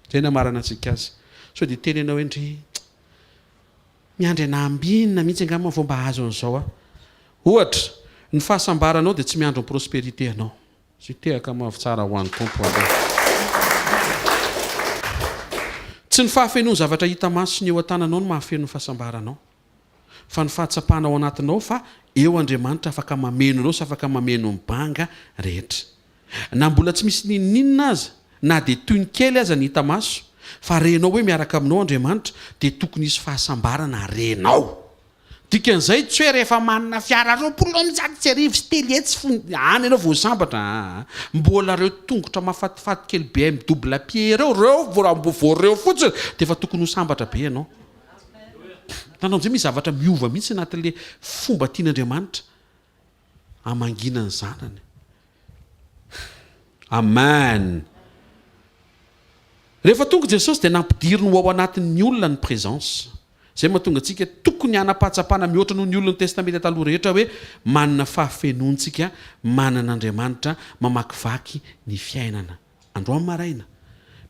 Zay no amaranantsika azy. Sao dia hiteny ianao hoe ndry miandry anah ambinina mihitsy angamba vao mba hahazo an'izao aho. Ohatra, ny fahasambaranao dia tsy miandry ny prospérité anao. Sy tehaka mavo tsara ho an'ny Tompo aloha. Tsy ny fahafenoan'ny zavatra hita maso sy ny eo an-tananao no mahafeno ny fahasambaranao, fa ny fahatsapana ao anatinao fa eo Andriamanitra afaka mameno anao sy afaka mameno ny banga rehetra. Na mbola tsy misy n'inon'inona aza, na dia toy ny kely aza ny hita maso, fa renao hoe miaraka aminao Andriamanitra, dia tokony hisy fahasambarana renao. Dikan'izay tsy hoe rehefa manana fiara 320 fony any ianao vao sambatra aa. Mbola ireo tongotra mahafatifaty kely BM double pied ireo, ireo vao raha mbo vao ireo fotsiny dia efa tokony ho sambatra be ianao. Hitanao amin'izay misy zavatra miova mihitsy anatin'ilay fomba tian'Andriamanitra hamangiana ny zanany. Amen. Rehefa tonga Jesosy dia nampidiriny ho ao anatin'ny olona ny présence. Izay mahatonga antsika tokony hanam-pahatsapana mihoatra noho ny olon'ny Testamenta Taloha rehetra hoe manana fahafenoantsika, manana Andriamanitra mamakivaky ny fiainana. Androany maraina,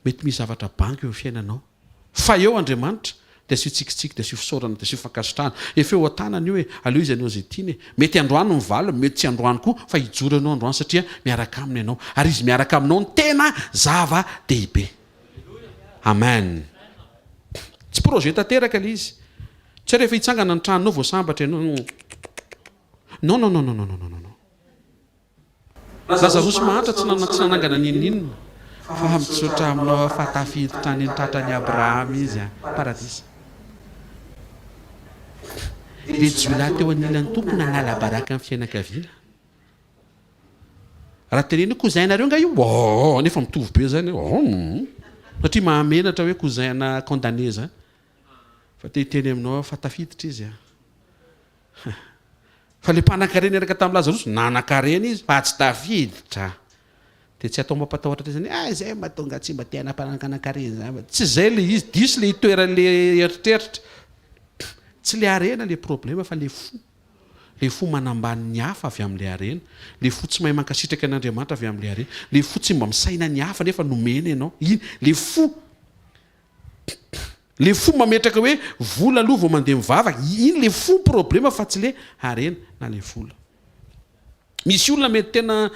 mety misy zavatra banga eo amin'ny fiainanao. Fa eo Andriamanitra, dia asio tsikitsiky, dia asio fisaorana, dia asio fankasitrahana. Efa eo an-tanany io e, aleo izy hanao izay tiany e. Mety androany ny valiny, mety tsy androany koa, fa hijoro ianao androany satria miaraka aminy ianao. Ary izy miaraka aminao no tena zava-dehibe. Amen. Tsy projet tanteraka ilay izy. Tsy hoe rehefa hitsangana ny tranonao vao sambatra ianao. Non non non non non non non. Lazarosy mahantra tsy nanana tsy nanangana n'inon'inona fa mitsotra aminao aho fa tafiditra any an-tratran'i Abrahama izy an, paradisa. Ilay jiolahy teo anilan'ny Tompo nanala baraka ny fiainankaviana. Raha tenenina hoe cousin-nareo nga io? Oh, nefa mitovy be zany. Oh, satria mahamenatra hoe cousin-na condamné zany. Fa te hiteny aminao aho fa tafiditra izy an. Fa le mpanan-karena niaraka tamin'i Lazarosy, nanan-karena izy fa tsy tafiditra. Dia tsy atao mampatahotra aty zany hoe ah izay mahatonga tsy mba te hanam-panankanan-karena zany. Tsy izay le izy, diso le itoeran'le eritreritra. Tsy le harena le problema fa le fo. Le fo manambany ny hafa avy amin'ilay harena, le fo tsy mahay mankasitraka an'Andriamanitra avy amin'ilay harena, le fo tsy mba misaina ny hafa nefa nomena ianao. Iny le fo, le fo mametraka hoe vola aloha vao mandeha mivavaka, iny le fo problema fa tsy le harena na le vola. Misy olona mety tena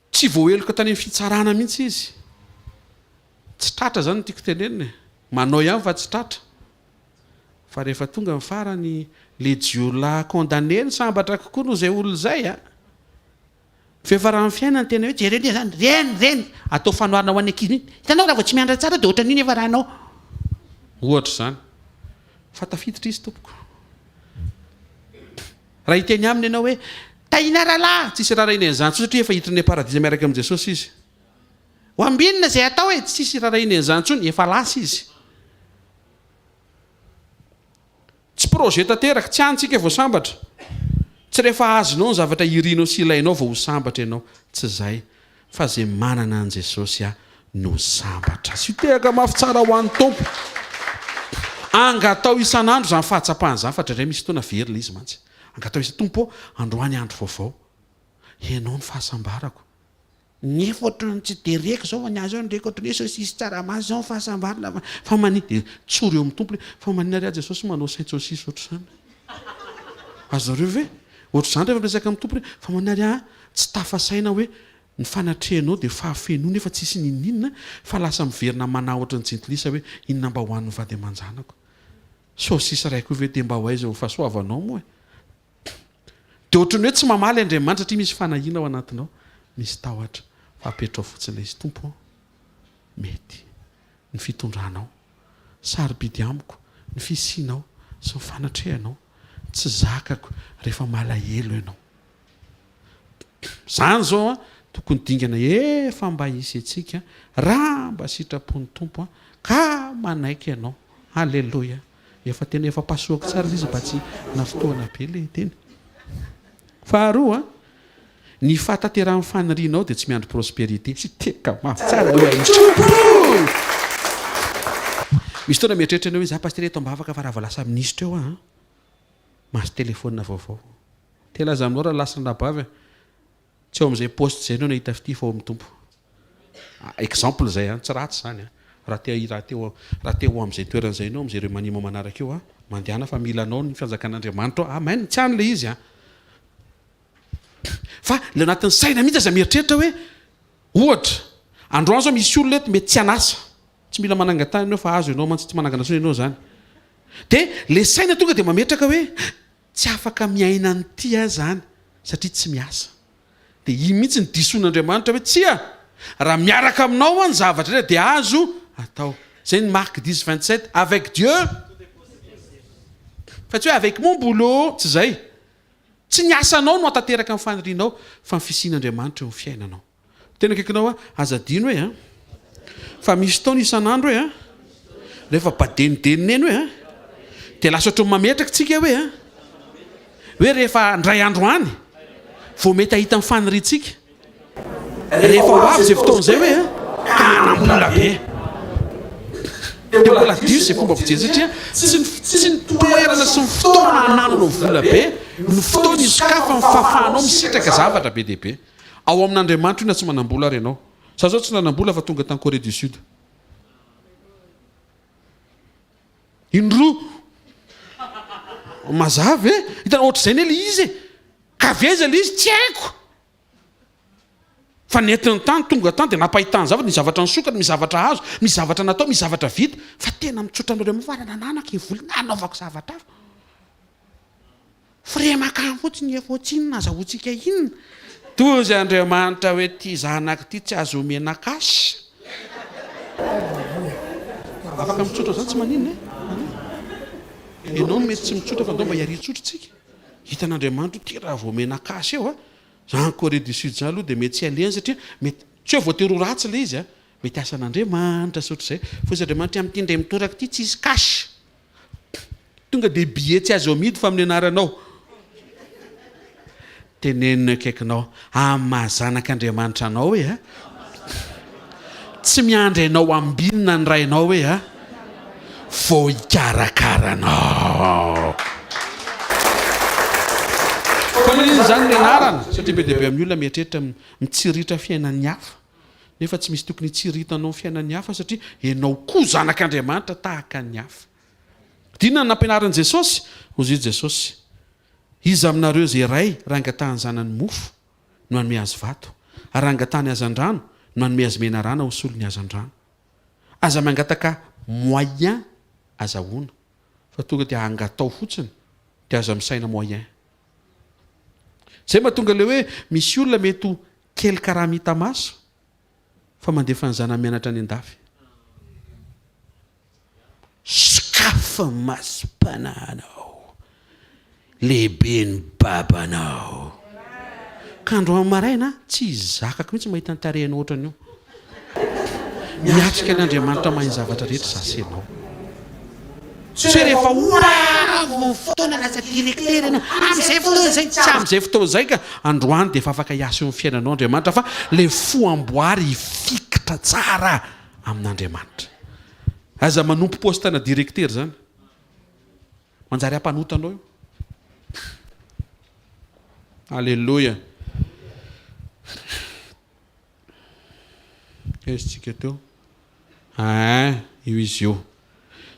tsy voaheloka tany amin'ny fitsarana mihitsy izy. Tsy tratra zany no tiako tenenina e. Manao ihany fa tsy tratra. Fa rehefa tonga ny farany, le jiolahy condamné no sambatra kokoa noho izay olona izay a! Fiafaran'ny fiainana tena hoe jereo anie zany, reny, reny, atao fanoharana ho an'ny ankizy mihitsy, hitanao raha vao tsy mianatra tsara dia ohatran'io nefa raha anao. Ohatra izany. Fa tafiditra izy tompoko. Raha hiteny aminy ianao hoe, Tahiana rahalahy! Tsisy raharahiany an'izany intsony satria efa hiditra any am-paradisa miaraka amin'i Jesosy izy. Ho ambinina izay atao e! Tsisy raharahiany an'izany intsony, efa lasa izy. Tsy projet tanteraka, tsy any tsika vao sambatra. Tsy rehefa azonao ny zavatra irinao sy ilainao vao ho sambatra ianao. Tsy izay. Fa izay manana an'i Jesosy no sambatra. Asio tehaka mafy tsara ho an'ny Tompo. Angatao isan'andro izany fahatsapana izany fa indraindray misy fotoana very ilay izy mantsy. Angatao isan, Tompo ô, androany andro vaovao. Ianao no fahasambarako. Nefa ohatran'ny tsy dia reko izao fa ny ahy izao ny reko ohatran'ny hoe saosisy tsaramaso izao ny fahasambarana fa fa manin dia tsory eo amin'ny Tompo le fa maninona ary aho Jesosy manao sain-tsaosisy ohatr'izany? Azonareo ve? Ohatr'izany rehefa miresaka amin'ny Tompo le fa maninona ary aho tsy tafasaina hoe ny fanatrehanao dia fahafenoana nefa tsisy n'inon'inona fa lasa miverina manahy ohatran'ny jentilisa hoe inona mba hohanin'ny vady aman-janako? Saosisy iray koa ve dia mba ho aiza ho fahasoavanao moa e? Dia ohatran'ny hoe tsy mamaly Andriamanitra satria misy fanahiana ao anatinao, misy tahotra. Fa apetrao fotsiny ilay izy, Tompo ô, mety ny fitondranao, sarobidy amiko ny fisianao sy ny fanatrehanao, tsy zakako rehefa malahelo Ianao. Izany izao an, tokony dingana efa mba hisy antsika raha mba sitrapon'ny Tompo an, ka manaiky ianao. Aleloia. Efa tena efa pasohako tsara ilay izy mba tsy nafotoana be ilay teny. Faharoa, ny fahatanterahan'ny fanirianao dia tsy miandry prospérité. Sy teka mafy tsara aloha io. Misy fotoana mieritreritra ianao hoe za pasitera eto am-bavaka fa raha vao lasa minisitra eo aho an, mahazo telefaonina vaovao. Te hilaza aminao rahalahy sy ranabavy a, tsy ao amin'izay poste izay ianao no hahita fitia fa ao amin'ny Tompo. Exemple izay an, tsy ratsy izany an. Raha te raha te raha te ho amin'izay toerana izay ianao amin'izay remaniement manaraka eo an, mandehana fa mila anao ny fanjakan'Andriamanitra ao. Amen, tsy any ilay izy an. Fa ilay anatin'ny saina mihitsy aza mieritreritra hoe, ohatra, androany izao misy olona eto mety tsy an'asa. Tsy mila manangan-tanana ianao fa azo ianao mantsy, tsy manangana intsony ianao izany. Dia ilay saina tonga dia mametraka hoe, Tsy afaka miaina an'ity aho izany satria tsy miasa. Dia iny mihitsy ny disoan'Andriamanitra hoe tsia! Raha miaraka aminao aho ny zavatra rehetra dia azo atao. Izay ny Marc dix 27, avec Dieu fa tsy hoe avec mon boulot, tsy izay. Tsy ny asanao no hahatanteraka ny fanirianao fa ny fisian'Andriamanitra eo amin'ny fiainanao. Tena akaikinao aho, aza adino hoe an! Fa misy taona isan'andro hoe an! Rehefa badenidenina eny hoe an! Dia lasa ohatran'ny mametraka tsika hoe an! Hoe rehefa indray andro any vao mety hahita ny faniriantsika. Rehefa ho avy izay fotoana izay hoe an! Ka hanam-bola be. Dia mbola diso izay fomba fijery satria tsy ny tsy ny toerana sy ny fotoana hanananao vola be no fotoana hisokafan'ny fahafahanao misitraka zavatra be dia be. Ao amin'Andriamanitra io na tsy manam-bola ary ianao. Za zao tsy nanam-bola fa tonga tany Corée du Sud. Indroa. Mazava e? Hitanao ohatr'izay anie le izy e. Ka avy aiza le izy? Tsy haiko. Fa nentiny tany, tonga tany dia nampahitany zavatra, misy zavatra nisokatra, misy zavatra azo, misy zavatra natao, misy zavatra vita. Fa tena mitsotra aminareo mihitsy fa raha nananako iny vola iny nanaovako zavatra hafa. Frais makany fotsiny efa tsy inona azahoantsika inona. Tozy Andriamanitra hoe ty zanako ty tsy azo omena cash. Afaka mitsotra zany tsy maninona e. Enao no mety tsy mitsotra fa ndao mba hiary hitsotra tsika. Hitan'Andriamanitra hoe ty raha vao omena cash eo a. Zany Corée du Sud zany aloha dia mety tsy alehany satria mety tsy hoe voatery ho ratsy ilay izy a. Mety asan'Andriamanitra sy ohatr'izay. Fa hoy Andriamanitra amin'ity indray mitoraka ity tsisy cash. Tonga dia billet tsy azo amidy fa amin'ny anaranao. Tenenina akaikinao, amin'ny maha zanak'Andriamanitra anao hoe a. Tsy miandry anao ambinina ny rainao hoe a. Vao hikarakara anao. Fa maninona izany ny anarana? Satria be dia be amin'ny olona mieritreritra mitsiritra fiainan'ny hafa. Nefa tsy misy tokony hitsiritanao ny fiainan'ny hafa satria ianao koa zanak'Andriamanitra tahaka ny hafa. Inona no nampianarin'i Jesosy? Hoy i Jesosy, Iza aminareo izay ray raha angatahan'ny zanany mofo no hanome azy vato, ary raha angatahany hazandrano no hanome azy menarana ho solon'ny hazandrano? Aza mangataka moyen azahoana, fa tonga dia angatao fotsiny dia aza misaina moyen. Izay mahatonga ilay hoe misy olona mety ho kely karama hita maso fa mandefa ny zanany mianatra any an-dafy. Sokafy ny masom-panahinao, lehibe ny babanao. Ka androany maraina tsy zakako mihitsy mahita ny tarehinao ohatran'io. Miatrika an'Andriamanitra mahay ny zavatra rehetra za sy ianao. Tsy hoe rehefa ho avy ny fotoana lasa directeur ianao, amin'izay fotoana izay, tsy amin'izay fotoana izay ka androany dia efa afaka hiasa eo amin'ny fiainanao Andriamanitra fa ilay fo amboary hifikitra tsara amin'Andriamanitra. Aza manompo poste ana directeur zany. Manjary hampanota anao io. Alléluia. Aiza tsika teo? Hein, io izy io.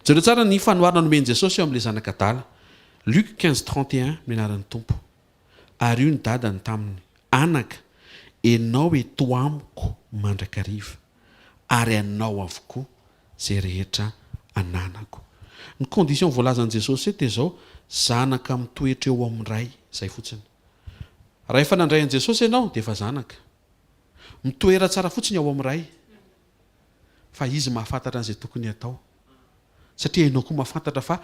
Jereo tsara ny fanoharana nomen'i Jesosy eo amin'ilay zanak'adala. Luc 15 31, ny anaran'ny Tompo. Ary hoy ny dadany taminy, Anaka, enao eto amiko mandrakariva, ary anao avokoa izay rehetra ananako. Ny condition voalazan'i Jesosy eto dia izao, zanaka mitoetra eo amin'ny Ray, izay fotsiny. Raha efa nandray an'i Jesosy ianao dia efa zanaka. Mitoera tsara fotsiny ao amin'ny Ray, fa Izy mahafantatra an'izay tokony hatao. Satria ianao koa mahafantatra fa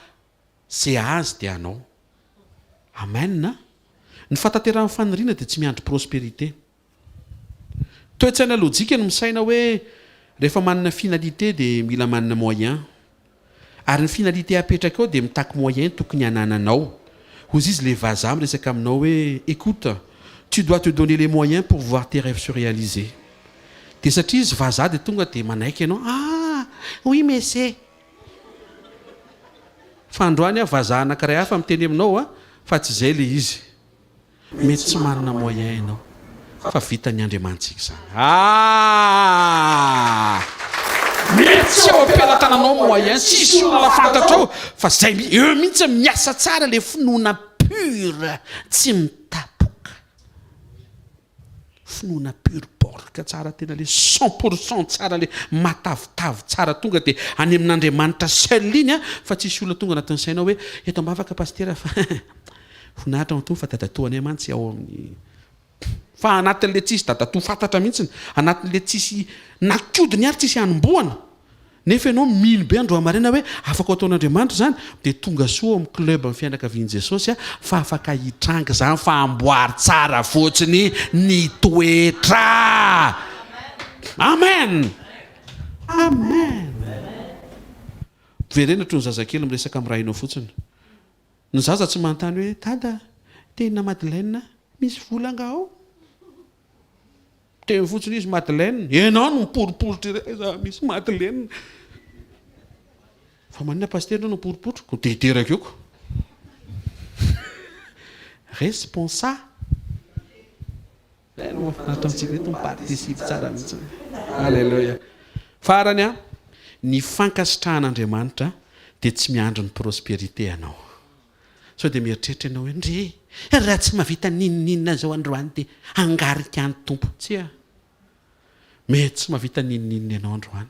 Ze azy dia anao. Amen a! Ny fahatanterahan'ny faniriana dia tsy miandry prospérité. Toe-tsaina lojika ny misaina hoe rehefa manana finalité dia mila manana moyen. Ary ny finalité apetraka eo dia mitaky moyen tokony hanananao. Hozy izy le vazaha miresaka aminao hoe écoute, tu dois te donner les moyens pour voir tes rêves se réaliser. Dia satria izy vazaha dia tonga dia manaiky ianao, ah! Oui mese! Fa androany aho vazaha anankiray hafa miteny aminao a, fa tsy izay le izy. Mety tsy manana moyen ianao fa vitan'ny Andriamanitsika izany. Aah! Mety tsy eo am-pelatananao moyen, tsisy olona fantatrao fa zay eo mihitsy miasa tsara le finoana pure tsy mitapoka. Finoana pure borka tsara tena le 100% tsara le matavitavy tsara tonga de any amin'Andriamanitra seul iny a fa tsisy olona tonga anatin'ny sainao hoe eto ambavaka pasitera fa voninahitra ho an'i Tompo fa dadatoanay mantsy ao amin'ny fa anatin'le tsisy dadatoa fantatra mihitsiny anatin'le tsisy na kodiny ary tsisy hanombohana Nefa ianao mino be androany maraina hoe afaka ataon'Andriamanitra izany, dia tonga soa ao amin'ny club ny fianakavian'i Jesosy fa afaka hitranga izany fa amboary tsara fotsiny ny toetra. Amen! Amen! Miverena ohatry ny zazakely miresaka amin'ny rainao fotsiny. Ny zaza tsy manontany hoe dada, tena Madeleine, misy vola angaha ao? Miteny fotsiny izy Madeleine, ianao no miporiporitra irery, aiza misy Madeleine. Fa maninona pasitera ianao no miporiporitra? Ko dia hiteraka eo ko. Responsa. Zay no mahafinaritra amintsika eto, mi-participe tsara mihitsy. Alléluia. Farany an, ny fankasitrahan'Andriamanitra dia tsy miandry ny prospérité anao. Sao dia mieritreritra ianao hoe, ndry, raha tsy mahavita n'inon'inona izao androany dia hangarika ny Tompo. Tsia. Mety tsy mahavita n'inon'inona ianao androany.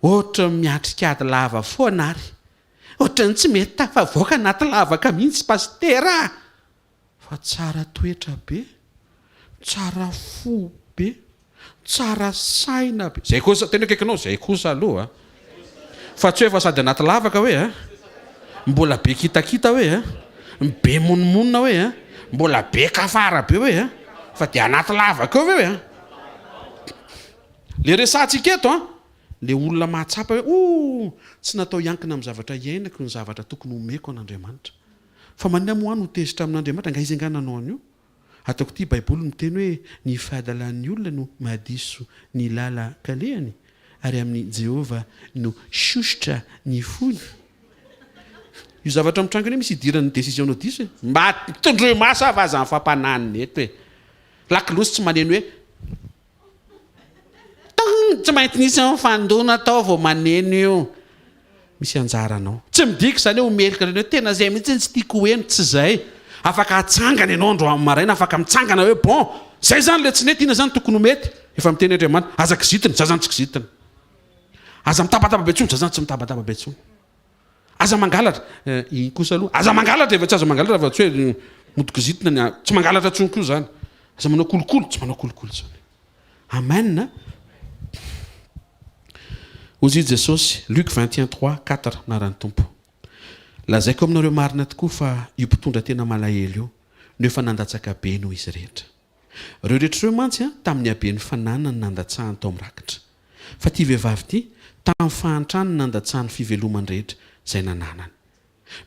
Ohatran'ny miatrika ady lava foana ary. Ohatran'ny tsy mety tafavoaka anaty lavaka mihitsy Pasitera a! Fa tsara toetra be, tsara fo be, tsara saina be. Zay kosa, tena akaikinao, zay kosa aloha a. Fa tsy hoe efa sady anaty lavaka hoe a, mbola be kitakita hoe a, be monomonona hoe a, mbola be kafara be hoe a, fa dia anaty lavaka eo ve hoe a. Le resahantsika eto an, le olona mahatsapa hoe oh, tsy natao hiankina amin'ny zavatra iainako ny zavatra tokony homeko an'Andriamanitra. Fa maninona moa aho no tezitra amin'Andriamanitra? Angaha izy angaha nanao an'io? Ataoko ity Baiboly miteny hoe ny fahadalan'ny olona no mahadiso ny lalan-kalehany, ary amin'i Jehovah no sosotra ny fony. Io zavatra mitranga io anie misy idiran'ny décision-nao diso e! Mba tondroy maso aho fa aza mifampananina eto e! Lakolosy tsy maneno hoe Tang! Tsy maintsy nisy nifandona tao vao maneno io. Misy anjaranao. Tsy midika izany hoe ho meloka indray hoe tena izay mihitsy no tsy tiako ho heno, tsy izay. Afaka atsangana ianao androany maraina, afaka mitsangana hoe bon, izay izany ilay tsy nety, inona izany tokony ho mety? Efa miteny Andriamanitra, aza kizitina, za izany tsy kizitina. Aza mitabataba be intsony, za izany tsy mitabataba be intsony. Aza mangalatra, eh, iny kosa aloha, aza mangalatra, efa tsy aza mangalatra fa tsy hoe mody kizitina ny, tsy mangalatra intsony koa izany. Aza manao kolikoly, tsy manao kolikoly intsony. Amen. Hoy i Jesosy, Luc 21, 3, 4, anaran'ny Tompo. Lazaiko aminareo marina tokoa fa io mpitondra tena malahelo io no efa nandatsaka be noho izy rehetra. Ireo rehetra ireo mantsy tamin'ny haben'ny fananany nandatsahany tao amin'ny rakitra. Fa ity vehivavy ity, tamin'ny fahantrany no nandatsahany fivelomany rehetra izay nananany.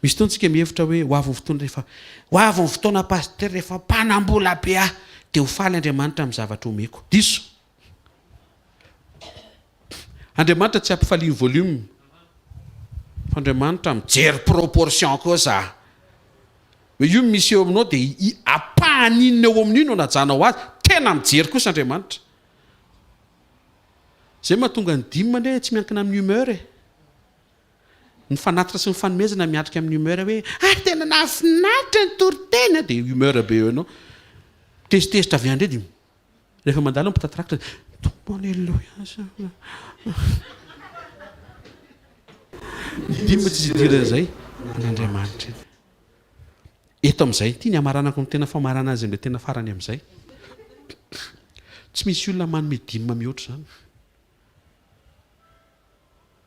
Misy fotoana tsika mihevitra hoe ho avy ny fotoana rehefa ho avy ny fotoana pasitera rehefa mpanam-bola be aho dia ho faly Andriamanitra amin'ny zavatra omeko. Diso. Andriamanitra tsy ampifaliany volume fa Andriamanitra mijery proportion koa za. Hoe io misy eo aminao dia ampahany inona eo amin'io no anajanao azy. Tena mijery kosa Andriamanitra. Zay mahatonga ny dime anie tsy miankina amin'ny humeur e. Ny fanatitra sy ny fanomezana miatrika amin'ny humeur hoe ah tena nahafinaritra ny toriteny a! dia humeur be eo ianao. Tezitezitra avy any indray dia rehefa mandalo ny mpitatirakitra dia Tompo aleloia. Ny dime tsy idiran'izay an'Andriamanitra iny. Eto amin'izay, ity ny hamaranako ny tena famarana azy amin'ilay tena farany amin'izay. Tsy misy olona manome dime mihoatra izany.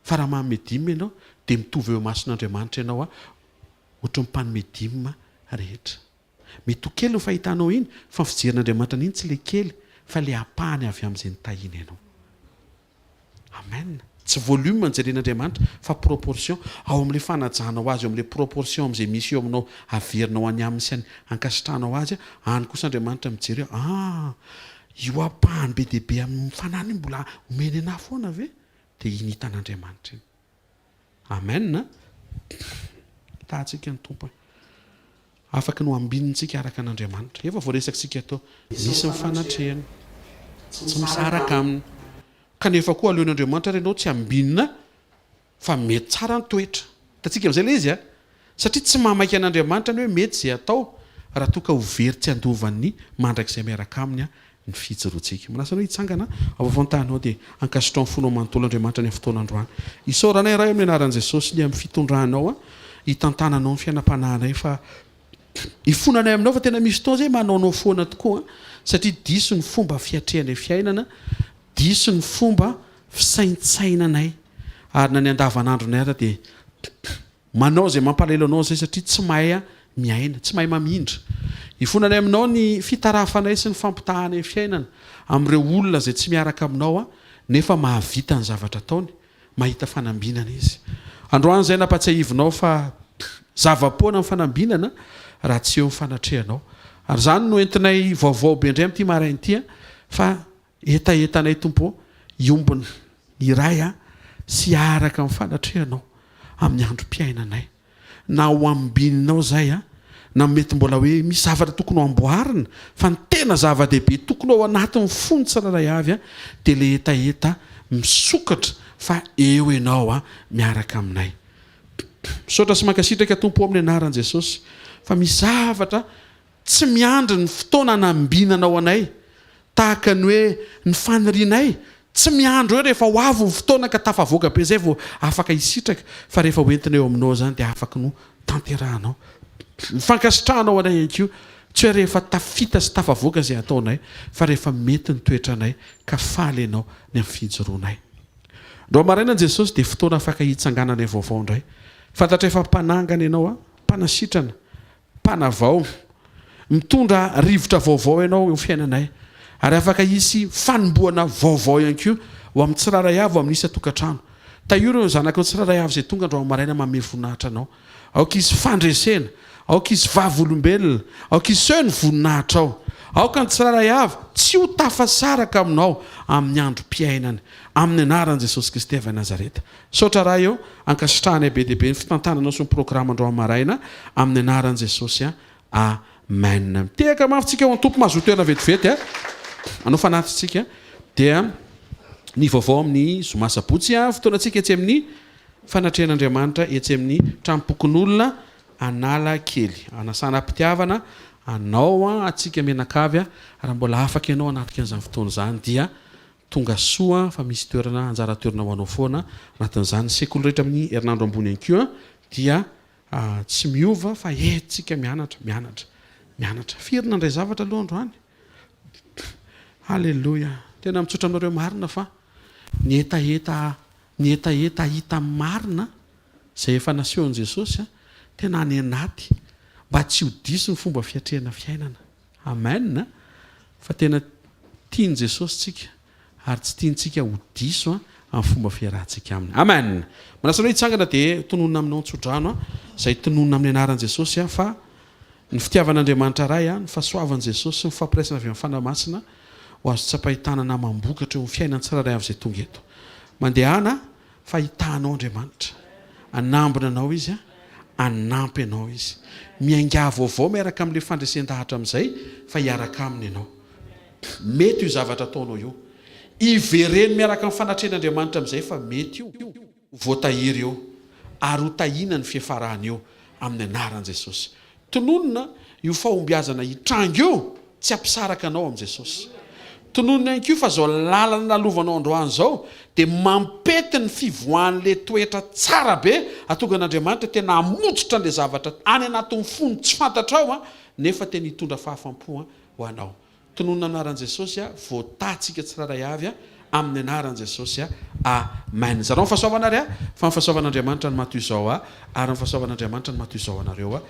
Fa raha manome dime ianao dia mitovy eo imason'Andriamanitra ianao ohatry ny mpanome dime rehetra. Mety ho kely ny fahitanao iny, fa ny fijerin'Andriamanitra an'iny tsy ilay kely, fa ilay ampahany avy amin'izay nitahiany anao. Amen. Tsy volume no jeren'Andriamanitra fa proportion. Ao amin'ilay fanajanao azy, eo amin'ilay proportion amin'izay misy eo aminao averinao any aminy sy any ankasitrahanao azy, any kosa Andriamanitra mijery hoe ah, io ampahany be dia be amin'ny fanahiny io mbola omeny anah foana ve? Dia iny hitan'Andriamanitra iny. Amen. Tahantsika ny Tompo e. Afaka ny ho ambinintsika araka an'Andriamanitra. Efa voaresaktsika teo. Misy ny fanatrehany. Tsy misaraka aminy. Kanefa koa aleon'Andriamanitra ary ianao tsy ambinina fa mety tsara ny toetra. Hitantsika amin'izay ilay izy a! Satria tsy mahamaika an'Andriamanitra ny hoe mety izay atao raha toa ka ho very tsy handova ny mandrakizay miaraka aminy ny fijoroantsika. Manasa anao hitsangana ao afovoan-taninao dia ankasitraho ny fonao manontolo Andriamanitra ny fotoana androany. Isaoranay Ray amin'ny anaran'i Jesosy ny amin'ny fitondranao hitantananao ny fiainam-panahinay fa ifonanay aminao fa tena misy fotoana izay manaonao foana tokoa satria diso ny fomba fiatrehanay fiainana, diso ny fomba fisaintsainanay ary na ny andavanandronay aza dia Manao izay mampalahelo anao izay satria tsy mahay miaina, tsy mahay mamindra. Ifonanay aminao ny fitarafanay sy ny fampitahanay fiainana amin'ireo olona izay tsy miaraka aminao nefa mahavita ny zavatra ataony, mahita fanambinana izy. Androany izay nampatsiahivinao fa zava-poana ny fanambinana raha tsy eo ny fanatrehanao. Ary izany no entinay vaovao be indray amin'ity maraina ity fa Hetahetanay Tompo ô, hiombona iray sy hiaraka amin'ny fanatrehanao amin'ny androm-piainanay. Na ho ambininao izay na mety mbola hoe misy zavatra tokony ho amboarina, fa ny tena zava-dehibe tokony ao anatin'ny fon'ny tsirairay avy dia ilay hetaheta misokatra fa eo Ianao miaraka aminay. Misaotra sy mankasitraka Tompo ô amin'ny anaran'i Jesosy fa misy zavatra Tsy miandry ny fotoana hanambinanao anay, tahaka ny hoe ny fanirianay, tsy miandry hoe rehefa ho avy ny fotoana ka tafavoaka be izay vao afaka hisitraka, fa rehefa ho entina eo aminao izany dia afaka no tanterahanao. Ny fankasitrahanao anay ihany koa, tsy hoe rehefa tafita sy tafavoaka izay ataonay, fa rehefa mety ny toetranay ka faly ianao ny amin'ny fijoroanay. Androany maraina Jesosy dia fotoana afaka hitsangananay vaovao indray. Fantatray fa mpanangana ianao, mpanasitrana, Mpanavao. Mitondra rivotra vaovao ianao eo fiainanay. Ary afaka hisy fanombohana vaovao ihany koa ho amin'ny tsirairay avy ho amin'ny isan-tokantrano. Tahio ireo zanakao tsirairay avy izay tonga androany maraina manome voninahitra anao. Aoka hisy fandresena. Aoka hisy vavolombelona. Aoka hiseho ny voninahitrao. Aoka ny tsirairay avy tsy ho tafasaraka aminao amin'ny androm-piainany. Amin'ny anaran'i Jesosy Kristy avy any Nazareta. Misaotra Ray ô, ankasitrahanay be dia be ny fitantananao sy ny programa androany maraina, amin'ny anaran'i Jesosy a. Amen. Mitehaka mafy tsika ho an'ny Tompo, mahazoa toerana vetivety a. Hanao fanatitra tsika dia ny vaovao amin'ny zoma sabotsy a, fotoanantsika etsy amin'ny fanatrehan'Andriamanitra etsy amin'ny tranom-pokonolona Analakely. Anasana am-pitiavana anao a, antsika mianakavy a, raha mbola afaka ianao hanatrika an'izany fotoana izany dia Tonga soa fa misy toerana anjara toerana ho anao foana anatin'izany. Ny sekoly rehetra amin'ny herinandro ambony ihany koa dia tsy miova fa entintsika mianatra, mianatra, mianatra. Firy nandray zavatra aloha androany? Haleloia! Tena mitsotra aminareo marina fa ny hetaheta ny hetaheta hahita ny marina izay efa nasehon'i Jesosy tena any anaty mba tsy ho diso ny fomba fiatrehana fiainana. Amen fa tena tian'i Jesosy tsika ary tsy tiantsika ho diso amin'ny fomba fiarahantsika aminy. Amen! Manasa anao hitsangana dia tononina aminao ny tsodrano izay tononina amin'ny anaran'i Jesosy fa ny fitiavan'Andriamanitra Ray, ny fahasoavan'i Jesosy sy ny fampiraisana avy amin'ny Fanahy Masina ho azo tsapain-tanana amam-bokatra eo amin'ny fiainan'ny tsirairay avy izay tonga eto. Mandehana Fa hitaha anao Andriamanitra. Hanambina anao Izy, hanampy anao Izy. Miaingà vaovao miaraka amin'ilay fandresen-dahatra amin'izay fa hiaraka Aminy ianao. Mety io zavatra ataonao io. Ivereno miaraka amin'ny fanatrehan'Andriamanitra amin'izay fa mety io. Ho voatahiry eo ary ho tahiana ny fiafarany eo amin'ny anaran'i Jesosy. Tononina io fahombiazana hitranga io tsy hampisaraka anao amin'i Jesosy. Tononina ihany koa fa izao lalana lalovanao androany izao dia mampety ny fivoahan'ilay toetra tsara be hahatonga an'Andriamanitra tena hamotsitra an'ilay zavatra any anatin'ny fony tsy fantatrao nefa tena hitondra fahafam-po ho anao. Tononina anaran'i Jesosy a, voatahintsika tsirairay avy a, amin'ny anaran'i Jesosy a, Amen. Zarao ny fahasoavana ary a, fa ny fahasoavan'Andriamanitra no maha toy izao a, ary ny fahasoavan'Andriamanitra no maha toy izao anareo a.